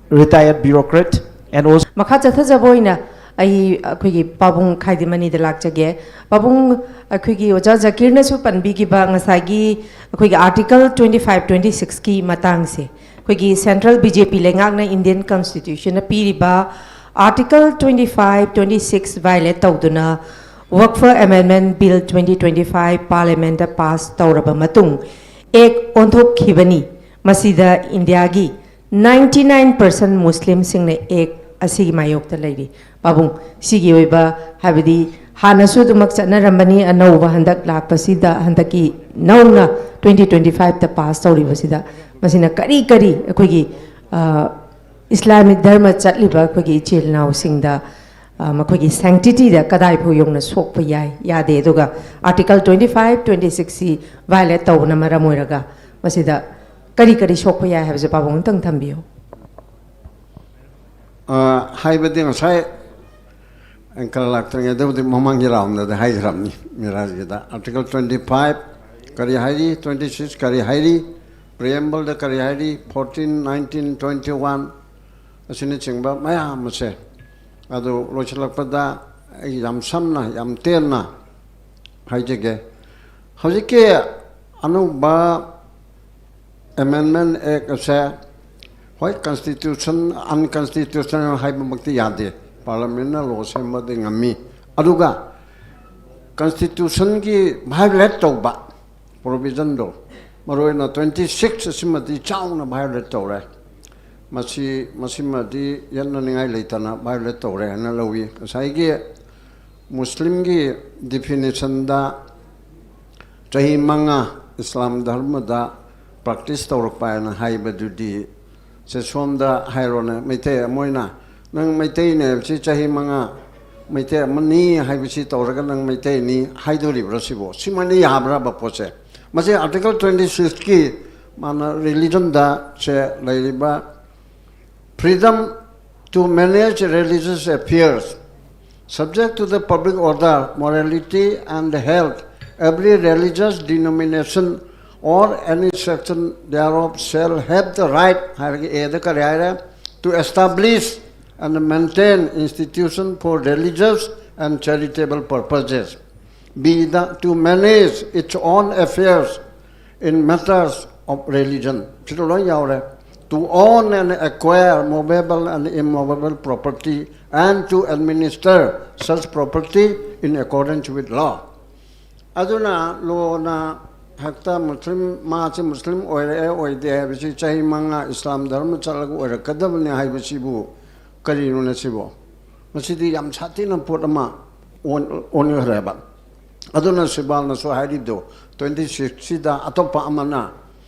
retired bureaucrat and also ꯃꯈꯥ ꯆꯠꯊꯖꯕ ꯑꯣꯏꯅ ꯑꯩ ꯑꯩꯈꯣꯏꯒꯤ ꯄꯥꯕꯨꯡ ꯈꯥꯏꯗꯤꯃꯅꯤꯗ ꯂꯥꯛꯆꯒꯦ꯫ ꯄꯥꯕꯨꯡ, ꯑꯩꯈꯣꯏꯒꯤ ꯑꯣꯖꯥ ꯖꯀꯤꯔꯅꯁꯨ ꯄꯟꯕꯤꯈꯤꯕ ꯉꯁꯥꯏꯒꯤ ꯑꯩꯈꯣꯏꯒꯤ Article twenty five twenty sixꯀꯤ ꯃꯇꯥꯡꯁꯦ, ꯑꯩꯈꯣꯏꯒꯤ central BJP ꯂꯩꯉꯥꯛꯅ Indian Constitutionꯅ ꯄꯤꯔꯤꯕ Article twenty five twenty six violate ꯇꯧꯗꯨꯅ Waqf Amendment Bill twenty twenty five Parliamentꯇ pass ꯇꯧꯔꯕ ꯃꯇꯨꯡ Act ꯑꯣꯟꯊꯣꯛꯈꯤꯕꯅꯤ꯫ ꯃꯁꯤꯗ ꯏꯟꯗꯤꯌꯥꯒꯤ ninety nine percent ꯃꯨꯁꯂꯤꯝꯁꯤꯡꯅ Act ꯑꯁꯤꯒꯤ ꯃꯥꯌꯣꯛꯇ ꯂꯩꯔꯤ꯫ ꯄꯥꯕꯨꯡ, ꯁꯤꯒꯤ ꯑꯣꯏꯕ, ꯍꯥꯏꯕꯗꯤ ꯍꯥꯟꯅꯁꯨ ꯑꯗꯨꯃꯛ ꯆꯠꯅꯔꯝꯕꯅꯤ, ꯑꯅꯧꯕ ꯍꯟꯗꯛ ꯂꯥꯛꯄꯁꯤꯗ, ꯍꯟꯗꯛꯀꯤ ꯅꯧꯅ twenty twenty fiveꯇ pass ꯇꯧꯔꯤꯕꯁꯤꯗ, ꯃꯁꯤꯅ ꯀꯔꯤ ꯀꯔꯤ ꯑꯩꯈꯣꯏꯒꯤ, ꯑ, ꯏꯁꯂꯥꯃꯤꯛ ꯙꯔꯃ ꯆꯠꯂꯤꯕ ꯑꯩꯈꯣꯏꯒꯤ ꯏꯆꯤꯜ ꯏꯅꯥꯎꯁꯤꯡꯗ, ꯑ, ꯃꯈꯣꯏꯒꯤ sanctityꯗ ꯀꯗꯥꯏ ꯐꯥꯎ ꯌꯧꯅ ꯁꯣꯛꯄ ꯌꯥꯏ, ꯌꯥꯗꯦ, ꯑꯗꯨꯒ Article twenty five twenty sixꯁꯤ violate ꯇꯧꯕꯅ ꯃꯔꯝ ꯑꯣꯏꯔꯒ ꯃꯁꯤꯗ ꯀꯔꯤ ꯀꯔꯤ ꯁꯣꯛꯄ ꯌꯥꯏ ꯍꯥꯏꯕꯁꯦ ꯄꯥꯕꯨꯡ ꯑꯝꯇꯪ ꯊꯝꯕꯤꯌꯨ꯫ ꯑ, ꯍꯥꯏꯕꯗꯤ ꯉꯁꯥꯏ ꯑꯪꯀꯜ ꯂꯥꯛꯇ꯭ꯔꯤꯉꯩꯗꯕꯨꯗꯤ ꯃꯃꯥꯡꯒꯤ ꯔꯥꯎꯟꯗꯗꯤ ꯍꯥꯏꯈ꯭ꯔꯕꯅꯤ, ꯃꯤꯔꯥꯖꯒꯤꯗ꯫ Article twenty five ꯀꯔꯤ ꯍꯥꯏꯔꯤ, twenty six ꯀꯔꯤ ꯍꯥꯏꯔꯤ, preambleꯗ ꯀꯔꯤ ꯍꯥꯏꯔꯤ, fourteen, nineteen, twenty one ꯑꯁꯤꯅꯆꯤꯡꯕ ꯃꯌꯥꯝ ꯑꯁꯦ꯫ ꯑꯗꯨ ꯂꯣꯏꯁꯤꯜꯂꯛꯄꯗ ꯑꯩ ꯌꯥꯝ ꯁꯝꯅ, ꯌꯥꯝ ꯇꯦꯟꯅ ꯍꯥꯏꯖꯒꯦ꯫ ꯍꯧꯖꯤꯛꯀꯤ ꯑꯅꯧꯕ Amendment Act ꯑꯁꯦ, ꯍꯣꯏ, constitution unconstitutional ꯍꯥꯏꯕꯃꯛꯇꯤ ꯌꯥꯗꯦ, Parliamentꯅ law ꯁꯦꯝꯕꯗꯤ ꯉꯝꯃꯤ, ꯑꯗꯨꯒ Constitutionꯒꯤ violate ꯇꯧꯕ provisionꯗꯣ, ꯃꯔꯨꯑꯣꯏꯅ twenty six ꯑꯁꯤꯃꯗꯤ ꯆꯥꯎꯅ violate ꯇꯧꯔꯦ꯫ ꯃꯁꯤ, ꯃꯁꯤꯃꯗꯤ ꯌꯦꯠꯅꯅꯤꯡꯉꯥꯏ ꯂꯩꯇꯅ violate ꯇꯧꯔꯦ ꯍꯥꯏꯅ ꯂꯧꯏ꯫ ꯉꯁꯥꯏꯒꯤ ꯃꯨꯁꯂꯤꯝꯒꯤ ꯗꯤꯐꯤꯅꯤꯁꯟꯗ ꯆꯍꯤ ꯃꯉꯥ ꯏꯁꯂꯥꯝ ꯙꯔꯃꯗ ꯄ꯭ꯔꯥꯛꯇꯤꯁ ꯇꯧꯔꯛꯄ ꯍꯥꯏꯅ ꯍꯥꯏꯕꯗꯨꯗꯤ, ꯁꯦ ꯁꯣꯝꯗ ꯍꯥꯏꯔꯣꯅꯦ, ꯃꯩꯇꯩ ꯑꯃ ꯑꯣꯏꯅ ꯅꯪ ꯃꯩꯇꯩꯅꯦ ꯍꯥꯏꯕꯁꯤ ꯆꯍꯤ ꯃꯉꯥ ꯃꯩꯇꯩ ꯑꯃꯅꯤ ꯍꯥꯏꯕꯁꯤ ꯇꯧꯔꯒ ꯅꯪ ꯃꯩꯇꯩꯅꯤ ꯍꯥꯏꯗꯣꯔꯤꯕ꯭ꯔꯥ? ꯁꯤꯕꯨ ꯁꯤꯃꯥꯏꯅ ꯌꯥꯕ꯭ꯔꯕ ꯄꯣꯠꯁꯦ? ꯃꯁꯤ ꯑꯥꯔꯇꯤꯀꯜ ꯇ꯭ꯋꯦꯟꯇꯤ ꯁꯤꯛꯁꯀꯤ ꯃꯥꯅ ꯔꯤꯂꯤꯖꯟꯗ ꯁꯦ ꯂꯩꯔꯤꯕ freedom to manage religious affairs, subject to the public order, morality, and health. Every religious denomination or any section thereof shall have the right, ꯍꯥꯏꯔꯒ ꯑꯦꯗ ꯀꯔꯤ ꯍꯥꯏꯔꯦ? To establish and maintain institution for religious and charitable purposes. Bꯗ, to manage its own affairs in matters of religion. ꯁꯤꯗ ꯂꯣꯏ ꯌꯥꯎꯔꯦ. To own and acquire movable and immovable property and to administer such property in accordance with law. ꯑꯗꯨꯅ ꯂꯣꯅ ꯍꯦꯛꯇ ꯃꯨꯁꯂꯤꯝ, ꯃꯥꯁꯤ ꯃꯨꯁꯂꯤꯝ ꯑꯣꯏꯔꯛꯑꯦ ꯑꯣꯏꯗꯦ ꯍꯥꯏꯕꯁꯤ ꯆꯍꯤ ꯃꯉꯥ ꯏꯁꯂꯥꯝ ꯙꯔꯃ ꯆꯠꯂꯒ ꯑꯣꯏꯔꯛꯀꯗꯕꯅꯤ ꯍꯥꯏꯕꯁꯤꯕꯨ ꯀꯔꯤꯅꯣꯅꯦ ꯁꯤꯕꯨ? ꯃꯁꯤꯗꯤ ꯌꯥꯝ ꯁꯥꯊꯤꯅ ꯄꯣꯠ ꯑꯃ ꯑꯣꯟ-, ꯑꯣꯟꯈ꯭ꯔꯦꯕ꯫ ꯑꯗꯨꯅ ꯁꯤꯕꯥꯜꯅꯁꯨ ꯍꯥꯏꯔꯤꯕꯗꯣ, ꯇ꯭ꯋꯦꯟꯇꯤ ꯁꯤꯛꯁꯁꯤꯗ ꯑꯇꯣꯞꯄ ꯑꯃꯅ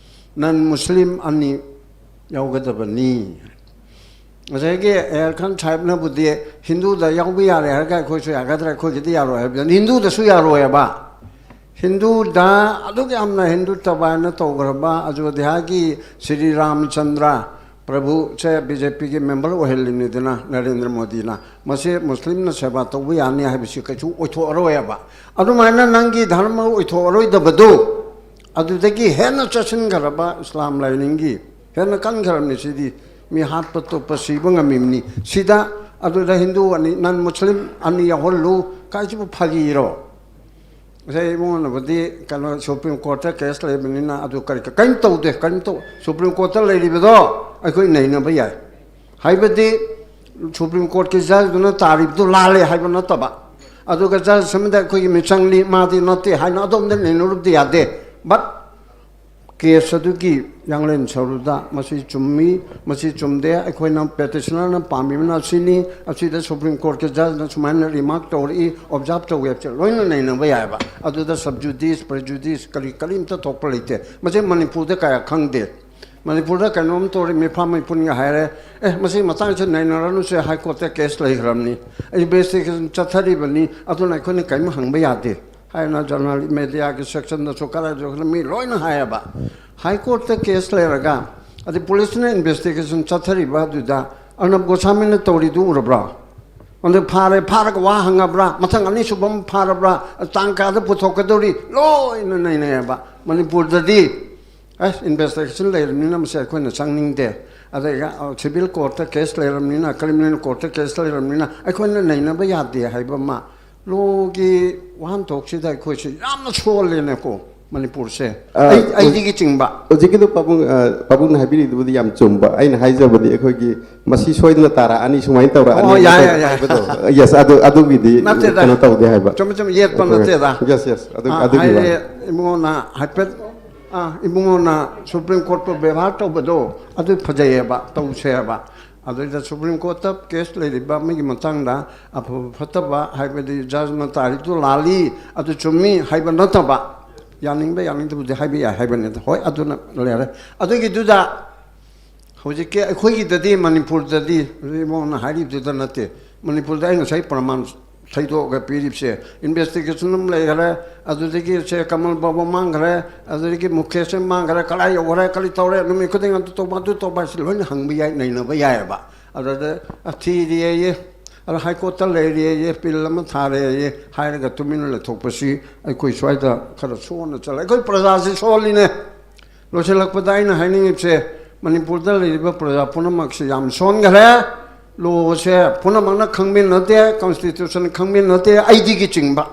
ꯅꯟ ꯃꯨꯁꯂꯤꯝ ꯑꯅꯤ ꯌꯥꯎꯒꯗꯕꯅꯤ꯫ ꯉꯁꯥꯏꯒꯤ ꯑꯦꯌꯔ ꯈꯥꯟ ꯁꯥꯍꯦꯕꯅꯕꯨꯗꯤ ꯍꯤꯟꯗꯨꯗ ꯌꯥꯎꯕ ꯌꯥꯔꯦ ꯍꯥꯏꯔꯒ ꯑꯩꯈꯣꯏꯁꯨ ꯌꯥꯒꯗ꯭ꯔꯥ? ꯑꯩꯈꯣꯏꯒꯤꯗꯤ ꯌꯥꯔꯣꯏ ꯍꯥꯏꯕꯗꯨꯅꯤ꯫ ꯍꯤꯟꯗꯨꯗꯁꯨ ꯌꯥꯔꯣꯏꯕ꯫ ꯍꯤꯟꯗꯨꯗ ꯑꯗꯨꯛ ꯌꯥꯝꯅ ꯍꯤꯟꯗꯨ ꯇꯕꯥꯏꯅ ꯇꯧꯈ꯭ꯔꯕ ꯑꯌꯣꯙ꯭ꯌꯥꯒꯤ ꯁ꯭ꯔꯤ ꯔꯥꯃꯆꯟꯗ꯭ꯔ ꯄ꯭ꯔꯚꯨꯁꯦ ꯕꯤ ꯖꯦ ꯄꯤꯒꯤ ꯃꯦꯝꯕꯔ ꯑꯣꯏꯍꯜꯂꯤꯅꯤꯗꯅ ꯅꯔꯦꯟꯗ꯭ꯔ ꯃꯣꯗꯤꯅ, ꯃꯁꯤ ꯃꯨꯁꯂꯤꯝꯅ ꯁꯦꯕꯥ ꯇꯧꯕ ꯌꯥꯅꯤ ꯍꯥꯏꯕꯁꯤ ꯀꯩꯁꯨ ꯑꯣꯏꯊꯣꯛꯑꯔꯣꯏꯕ꯫ ꯑꯗꯨꯃꯥꯏꯅ ꯅꯪꯒꯤ ꯙꯔꯃ ꯑꯣꯏꯊꯣꯛꯑꯔꯣꯏꯗꯕꯗꯨ ꯑꯗꯨꯗꯒꯤ ꯍꯦꯟꯅ ꯆꯠꯁꯤꯟꯈ꯭ꯔꯕ ꯏꯁꯂꯥꯝ ꯂꯥꯏꯅꯤꯡꯒꯤ ꯍꯦꯟꯅ ꯀꯟꯈ꯭ꯔꯕꯅꯤ꯫ ꯁꯤꯗꯤ ꯃꯤ ꯍꯥꯠꯄ ꯇꯨꯞꯄ ꯁꯤꯕ ꯉꯝꯃꯤꯕꯅꯤ꯫ ꯁꯤꯗ ꯑꯗꯨꯗ ꯍꯤꯟꯗꯨ ꯑꯅꯤ, ꯅꯟ ꯃꯨꯁꯂꯤꯝ ꯑꯅꯤ ꯌꯥꯎꯍꯜꯂꯨ ꯀꯥꯏꯁꯤꯕꯨ ꯐꯥꯒꯤꯔꯣ? ꯉꯁꯥꯏ ꯏꯕꯨꯡꯉꯣꯅꯕꯨꯗꯤ ꯀꯩꯅꯣ ꯁꯨꯄ꯭ꯔꯤꯝ ꯀꯣꯔꯠꯇ ꯀꯦꯁ ꯂꯩꯕꯅꯤꯅ ꯑꯗꯨ ꯀꯔꯤ, ꯀꯔꯤꯝ ꯇꯧꯗꯦ, ꯀꯔꯤꯝ ꯇꯧ-, ꯁꯨꯄ꯭ꯔꯤꯝ ꯀꯣꯔꯠꯇ ꯂꯩꯔꯤꯕꯗꯣ ꯑꯩꯈꯣꯏ ꯅꯩꯅꯕ ꯌꯥꯏ꯫ ꯍꯥꯏꯕꯗꯤ ꯁꯨꯄ꯭ꯔꯤꯝ ꯀꯣꯔꯠꯀꯤ ꯖꯖꯗꯨꯅ ꯇꯥꯔꯤꯕꯗꯨ ꯂꯥꯜꯂꯦ ꯍꯥꯏꯕ ꯅꯠꯇꯕ, ꯑꯗꯨꯒ ꯖꯖ ꯑꯃꯗ ꯑꯩꯈꯣꯏꯒꯤ ꯃꯤꯆꯪꯅꯤ, ꯃꯥꯗꯤ ꯅꯠꯇꯦ ꯍꯥꯏꯅ ꯑꯗꯣꯝꯗ ꯅꯩꯅꯔꯨꯕꯗꯤ ꯌꯥꯗꯦ꯫ But ꯀꯦꯁ ꯑꯗꯨꯒꯤ ꯌꯥꯡꯂꯦꯟ ꯁꯔꯨꯗ ꯃꯁꯤ ꯆꯨꯝꯃꯤ, ꯃꯁꯤ ꯆꯨꯝꯗꯦ, ꯑꯩꯈꯣꯏꯅ ꯄꯦꯇꯤꯁꯅꯔꯅ ꯄꯥꯝꯃꯤꯕꯅ ꯑꯁꯤꯅꯤ, ꯑꯁꯤꯗ ꯁꯨꯄ꯭ꯔꯤꯝ ꯀꯣꯔꯠꯀꯤ ꯖꯖꯅ ꯁꯨꯃꯥꯏꯅ ꯔꯤꯃꯥꯔꯛ ꯇꯧꯔꯛꯏ, ꯑꯣꯕꯖꯥꯔꯕ ꯇꯧꯋꯦ ꯍꯥꯏꯕꯁꯦ ꯂꯣꯏꯅ ꯅꯩꯅꯕ ꯌꯥꯏꯑꯕ꯫ ꯑꯗꯨꯗ ꯁꯕ ꯖꯨꯗꯤꯁ, ꯄ꯭ꯔꯦꯖꯨꯗꯤꯁ ꯀꯔꯤ ꯀꯔꯤꯝꯇ ꯊꯣꯛꯄ ꯂꯩꯇꯦ꯫ ꯃꯁꯤ ꯃꯅꯤꯄꯨꯔꯗ ꯀꯌꯥ ꯈꯪꯗꯦ꯫ ꯃꯅꯤꯄꯨꯔꯗ ꯀꯩꯅꯣꯝ ꯇꯧꯔꯤ, ꯃꯤꯐꯥ ꯃꯤꯄꯨꯟꯒ ꯍꯥꯏꯔꯦ, "ꯑꯦ, ꯃꯁꯤ ꯃꯇꯥꯡꯁꯦ ꯅꯩꯅꯔꯅꯨꯁꯦ, ꯍꯥꯏ ꯀꯣꯔꯠꯇ ꯀꯦꯁ ꯂꯩꯈ꯭ꯔꯕꯅꯤ, ꯏꯟꯚꯦꯁꯇꯤꯒꯦꯁꯟ ꯆꯠꯊꯔꯤꯕꯅꯤ, ꯑꯗꯨꯅ ꯑꯩꯈꯣꯏꯅ ꯀꯔꯤꯝ ꯍꯪꯕ ꯌꯥꯗꯦ" ꯍꯥꯏꯅ ꯖꯔꯅꯦꯜ ꯃꯦꯗꯤꯌꯥꯒꯤ ꯁꯦꯛꯁꯟꯗꯁꯨ ꯀꯗꯥꯏꯗꯁꯨ ꯃꯤ ꯂꯣꯏꯅ ꯍꯥꯏꯌꯦꯕ꯫ ꯍꯥꯏ ꯀꯣꯔꯠꯇ ꯀꯦꯁ ꯂꯩꯔꯒ, ꯑꯗꯩ ꯄꯨꯂꯤꯁꯅ ꯏꯟꯚꯦꯁꯇꯤꯒꯦꯁꯟ ꯆꯠꯊꯔꯤꯕ ꯑꯗꯨꯗ ꯑꯔꯅꯕ ꯒꯣꯁꯥꯃꯤꯅ ꯇꯧꯔꯤꯗꯨ ꯎꯔꯕ꯭ꯔꯥ? ꯑꯗꯨ ꯐꯥꯔꯦ, ꯐꯥꯔꯒ ꯋꯥ ꯍꯪꯉꯕ꯭ꯔꯥ? ꯃꯊꯪ ꯑꯅꯤꯁꯨꯕ ꯑꯃ ꯐꯥꯔꯕ꯭ꯔꯥ? ꯇꯥꯡ ꯀꯌꯥꯗ ꯄꯨꯊꯣꯛꯀꯗꯧꯔꯤ? ꯂꯣꯏꯅ ꯅꯩꯅꯩꯌꯦꯕ꯫ ꯃꯅꯤꯄꯨꯔꯗꯗꯤ ꯑꯁ, ꯏꯟꯚꯦꯁꯇꯤꯒꯦꯁꯟ ꯂꯩꯔꯕꯅꯤꯅ ꯃꯁꯤ ꯑꯩꯈꯣꯏꯅ ꯆꯪꯅꯤꯡꯗꯦ, ꯑꯗꯩ ꯁꯤꯚꯤꯜ ꯀꯣꯔꯠꯇ ꯀꯦꯁ ꯂꯩꯔꯕꯅꯤꯅ, ꯀ꯭ꯔꯤꯃꯤꯅꯦꯜ ꯀꯣꯔꯠꯇ ꯀꯦꯁ ꯂꯩꯔꯕꯅꯤꯅ ꯑꯩꯈꯣꯏꯅ ꯅꯩꯅꯕ ꯌꯥꯗꯦ ꯍꯥꯏꯕ ꯑꯃ꯫ ꯂꯣꯒꯤ ꯋꯥꯍꯟꯊꯣꯛꯁꯤꯗ ꯑꯩꯈꯣꯏꯁꯦ ꯌꯥꯝꯅ ꯁꯣꯜꯂꯦꯅꯦꯀꯣ, ꯃꯅꯤꯄꯨꯔꯁꯦ꯫ ꯑ, ꯑꯩ, ꯑꯩꯗꯒꯤ ꯆꯤꯡꯕ꯫ ꯍꯧꯖꯤꯛꯀꯤꯗꯣ ꯄꯥꯕꯨꯡ, ꯑ, ꯄꯥꯕꯨꯡꯅ ꯍꯥꯏꯕꯤꯔꯤꯗꯨꯕꯨꯗꯤ ꯌꯥꯝ ꯆꯨꯝꯕ꯫ ꯑꯩꯅ ꯍꯥꯏꯖꯕꯗꯤ ꯑꯩꯈꯣꯏꯒꯤ ꯃꯁꯤ ꯁꯣꯏꯗꯅ ꯇꯥꯔꯛꯑꯅꯤ, ꯁꯨꯃꯥꯏꯅ ꯇꯧꯔꯛꯑꯅꯤ ꯑꯣ, ꯌꯥꯏ, ꯍꯥꯏꯕꯗꯣ꯫ ꯌꯥꯏ, ꯌꯥꯏ꯫ Yes, ꯑꯗꯨ, ꯑꯗꯨꯒꯤꯗꯤ ꯅꯠꯇꯦꯗ꯫ ꯀꯩꯅꯣ ꯇꯧꯗꯦ ꯍꯥꯏꯕ꯫ ꯆꯨꯝꯃꯦ, ꯆꯨꯝꯃꯦ, ꯌꯦꯠꯄ ꯑꯩꯈꯣꯏ, ꯅꯠꯇꯦꯗ꯫ Yes, yes, ꯑꯗꯨ, ꯑꯥ, ꯑꯗꯨꯒꯤ ꯍꯥꯏꯗꯤ ꯋꯥꯅꯤ꯫ ꯏꯕꯨꯡꯉꯣꯅ ꯍꯥꯏꯐꯦꯠ, ꯑꯥ, ꯏꯕꯨꯡꯉꯣꯅ ꯁꯨꯄ꯭ꯔꯤꯝ ꯀꯣꯔꯠꯄꯨ ꯕꯦꯕꯥꯔ ꯇꯧꯕꯗꯣ ꯑꯗꯨ ꯐꯖꯩꯌꯦꯕ, ꯇꯧꯁꯦꯕ꯫ ꯑꯗꯨꯗ ꯁꯨꯄ꯭ꯔꯤꯝ ꯀꯣꯔꯠꯇ ꯀꯦꯁ ꯂꯩꯔꯤꯕ ꯑꯃꯒꯤ ꯃꯇꯥꯡꯗ ꯑꯐꯕ ꯐꯠꯇꯕ, ꯍꯥꯏꯕꯗꯤ ꯖꯖꯅ ꯇꯥꯔꯤꯗꯨ ꯂꯥꯜꯂꯤ, ꯑꯗꯨ ꯆꯨꯝꯃꯤ ꯍꯥꯏꯕ ꯅꯠꯇꯕ, ꯌꯥꯅꯤꯡꯕ ꯌꯥꯅꯤꯡꯗꯕꯗꯤ ꯍꯥꯏꯕ ꯌꯥꯏ ꯍꯥꯏꯕꯅꯤꯗ꯫ ꯍꯣꯏ, ꯑꯗꯨꯅ ꯂꯩꯔꯦ꯫ ꯑꯗꯨꯒꯤꯗꯨꯗ ꯍꯧꯖꯤꯛꯀꯤ ꯑꯩꯈꯣꯏꯒꯤꯗꯗꯤ, ꯃꯅꯤꯄꯨꯔꯗꯗꯤ, ꯍꯧꯖꯤꯛ ꯏꯕꯨꯡꯉꯣꯅ ꯍꯥꯏꯔꯤꯕꯗꯨꯗ ꯅꯠꯇꯦ, ꯃꯅꯤꯄꯨꯔꯗ ꯑꯩ ꯉꯁꯥꯏ ꯄ꯭ꯔꯃꯥꯟ ꯊꯩꯗꯣꯛꯑꯒ ꯄꯤꯔꯤꯕꯁꯦ, ꯏꯟꯚꯦꯁꯇꯤꯒꯦꯁꯟ ꯑꯃ ꯂꯩꯈꯔꯦ, ꯑꯗꯨꯗꯒꯤ ꯁꯦ ꯀꯃꯜ ꯕꯥꯕꯨ ꯃꯥꯡꯈ꯭ꯔꯦ, ꯑꯗꯨꯗꯒꯤ ꯃꯨꯀꯦꯁ ꯃꯥꯡꯈ꯭ꯔꯦ, ꯀꯗꯥꯏ ꯌꯧꯈ꯭ꯔꯦ, ꯀꯔꯤ ꯇꯧꯔꯦ, ꯅꯨꯃꯤꯠ ꯈꯨꯗꯤꯡ ꯑꯗꯨ ꯇꯧꯕ, ꯑꯗꯨ ꯇꯧꯕ ꯍꯥꯏꯁꯦ ꯂꯣꯏꯅ ꯍꯪꯕ ꯌꯥꯏ, ꯅꯩꯅꯕ ꯌꯥꯏꯑꯕ꯫ ꯑꯗꯨꯗ ꯊꯤꯔꯤꯌꯦ, ꯑꯗ ꯍꯥꯏ ꯀꯣꯔꯠꯇ ꯂꯩꯔꯤꯌꯦ, ꯄꯤꯜ ꯑꯃ ꯊꯥꯔꯦꯌꯦ ꯍꯥꯏꯔꯒ ꯇꯨꯃꯤꯟꯅ ꯂꯩꯊꯣꯛꯄꯁꯤ ꯑꯩꯈꯣꯏ ꯁ꯭ꯋꯥꯏꯗ ꯈꯔ ꯁꯣꯟꯅ ꯆꯠꯂꯦ꯫ ꯑꯩꯈꯣꯏ ꯄ꯭ꯔꯖꯥꯁꯤ ꯁꯣꯜꯂꯤꯅꯦ꯫ ꯂꯣꯏꯁꯤꯜꯂꯛꯄꯗ ꯑꯩꯅ ꯍꯥꯏꯅꯤꯡꯉꯤꯕꯁꯦ, ꯃꯅꯤꯄꯨꯔꯗ ꯂꯩꯔꯤꯕ ꯄ꯭ꯔꯖꯥ ꯄꯨꯝꯅꯃꯛꯁꯤ ꯌꯥꯝ ꯁꯣꯟꯈ꯭ꯔꯦ꯫ ꯂꯣꯁꯦ ꯄꯨꯝꯅꯃꯛꯅ ꯈꯪꯃꯤꯟꯅꯗꯦ, ꯀꯟꯁꯇꯤꯇ꯭ꯌꯨꯁꯟ ꯈꯪꯃꯤꯟꯅꯗꯦ, ꯑꯩꯗꯒꯤ ꯆꯤꯡꯕ꯫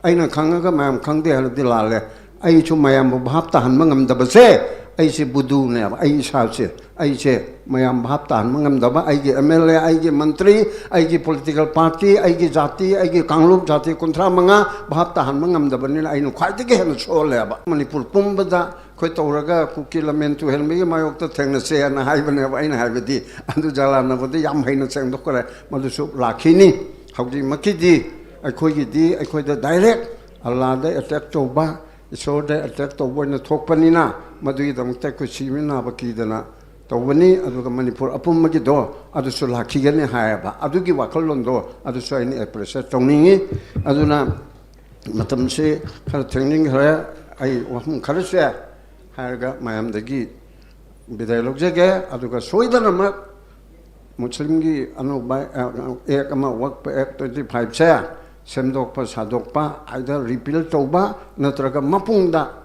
ꯑꯩꯅ ꯈꯪꯉꯒ ꯃꯌꯥꯝ ꯈꯪꯗꯦ ꯍꯥꯏꯔꯗꯤ ꯂꯥꯜꯂꯦ꯫ ꯑꯩꯁꯨ ꯃꯌꯥꯝꯕꯨ ꯚꯥꯞ ꯇꯥꯍꯟꯕ ꯉꯝꯗꯕꯁꯦ ꯑꯩꯁꯦ ꯕꯨꯗꯨꯅꯦꯕ꯫ ꯑꯩ ꯏꯁꯥꯁꯦ, ꯑꯩꯁꯦ ꯃꯌꯥꯝ ꯚꯥꯞ ꯇꯥꯍꯟꯕ ꯉꯝꯗꯕ, ꯑꯩꯒꯤ ꯑꯦꯝ ꯑꯦꯜ ꯑꯦ, ꯑꯩꯒꯤ ꯃꯟꯇ꯭ꯔꯤ, ꯑꯩꯒꯤ ꯄꯣꯂꯤꯇꯤꯀꯦꯜ ꯄꯥꯔꯇꯤ, ꯑꯩꯒꯤ ꯖꯥꯇꯤ, ꯑꯩꯒꯤ ꯀꯥꯡꯂꯨꯞ ꯖꯥꯇꯤ ꯀꯨꯟꯊ꯭ꯔꯥ ꯃꯉꯥ ꯚꯥꯞ ꯇꯥꯍꯟꯕ ꯉꯝꯗꯕꯅꯤꯅ ꯑꯩꯅ ꯈ꯭ꯋꯥꯏꯗꯒꯤ ꯍꯦꯟꯅ ꯁꯣꯜꯂꯦꯕ꯫ ꯃꯅꯤꯄꯨꯔ ꯄꯨꯝꯕꯗ ꯑꯩꯈꯣꯏ ꯇꯧꯔꯒ ꯀꯨꯀꯤ ꯂꯃꯦꯟ ꯇꯨꯍꯦꯟꯕꯒꯤ ꯃꯥꯌꯣꯛꯇ ꯊꯦꯡꯅꯁꯦꯅ ꯍꯥꯏꯕꯅꯦꯕ꯫ ꯑꯩꯅ ꯍꯥꯏꯕꯗꯤ ꯑꯟꯗꯨ ꯖꯂꯥꯟꯅꯕꯨꯗꯤ ꯌꯥꯝ ꯍꯩꯅ ꯁꯦꯡꯗꯣꯛꯈ꯭ꯔꯦ, ꯃꯗꯨꯁꯨ ꯂꯥꯛꯈꯤꯅꯤ꯫ ꯍꯧꯖꯤꯛꯃꯛꯀꯤꯗꯤ ꯑꯩꯈꯣꯏꯒꯤꯗꯤ ꯑꯩꯈꯣꯏꯗ ꯗꯥꯏꯔꯦꯛ ꯑꯜꯂꯥꯗ ꯑꯦꯇꯦꯛ ꯇꯧꯕ, ꯏꯁꯣꯔꯗ ꯑꯦꯇꯦꯛ ꯇꯧꯕ ꯑꯣꯏꯅ ꯊꯣꯛꯄꯅꯤꯅ, ꯃꯗꯨꯒꯤꯗꯃꯛꯇ ꯑꯩꯈꯣꯏ ꯁꯤꯕ ꯅꯥꯕ ꯀꯤꯗꯅ ꯇꯧꯕꯅꯤ꯫ ꯑꯗꯨꯒ ꯃꯅꯤꯄꯨꯔ ꯑꯄꯨꯝꯕꯒꯤꯗꯣ ꯑꯗꯨꯁꯨ ꯂꯥꯛꯈꯤꯒꯅꯤ ꯍꯥꯏꯌꯦꯕ꯫ ꯑꯗꯨꯒꯤ ꯋꯥꯈꯜꯂꯣꯟꯗꯣ ꯑꯗꯨꯁꯨ ꯑꯩꯅ ꯑꯦꯄ꯭ꯔꯤꯁꯤꯌꯦꯠ ꯇꯧꯅꯤꯡꯉꯤ꯫ ꯑꯗꯨꯅ ꯃꯇꯝꯁꯤ ꯈꯔ ꯊꯦꯡꯅꯤꯡꯈ꯭ꯔꯦ꯫ ꯑꯩ ꯋꯥꯐꯝ ꯈꯔꯁꯦ ꯍꯥꯏꯔꯒ ꯃꯌꯥꯝꯗꯒꯤ ꯕꯤꯗꯥꯏ ꯂꯧꯖꯒꯦ꯫ ꯑꯗꯨꯒ ꯁꯣꯏꯗꯅꯃꯛ ꯃꯨꯁꯂꯤꯝꯒꯤ ꯑꯅꯧꯕ ꯑꯦꯛ ꯑꯃ, ꯋꯛꯐ ꯑꯦꯛ ꯇ꯭ꯋꯦꯟꯇꯤ ꯐꯥꯏꯚꯁꯦ ꯁꯦꯝꯗꯣꯛꯄ ꯁꯥꯗꯣꯛꯄ, either repeal ꯇꯧꯕ ꯅꯠꯇ꯭ꯔꯒ ꯃꯄꯨꯡꯗ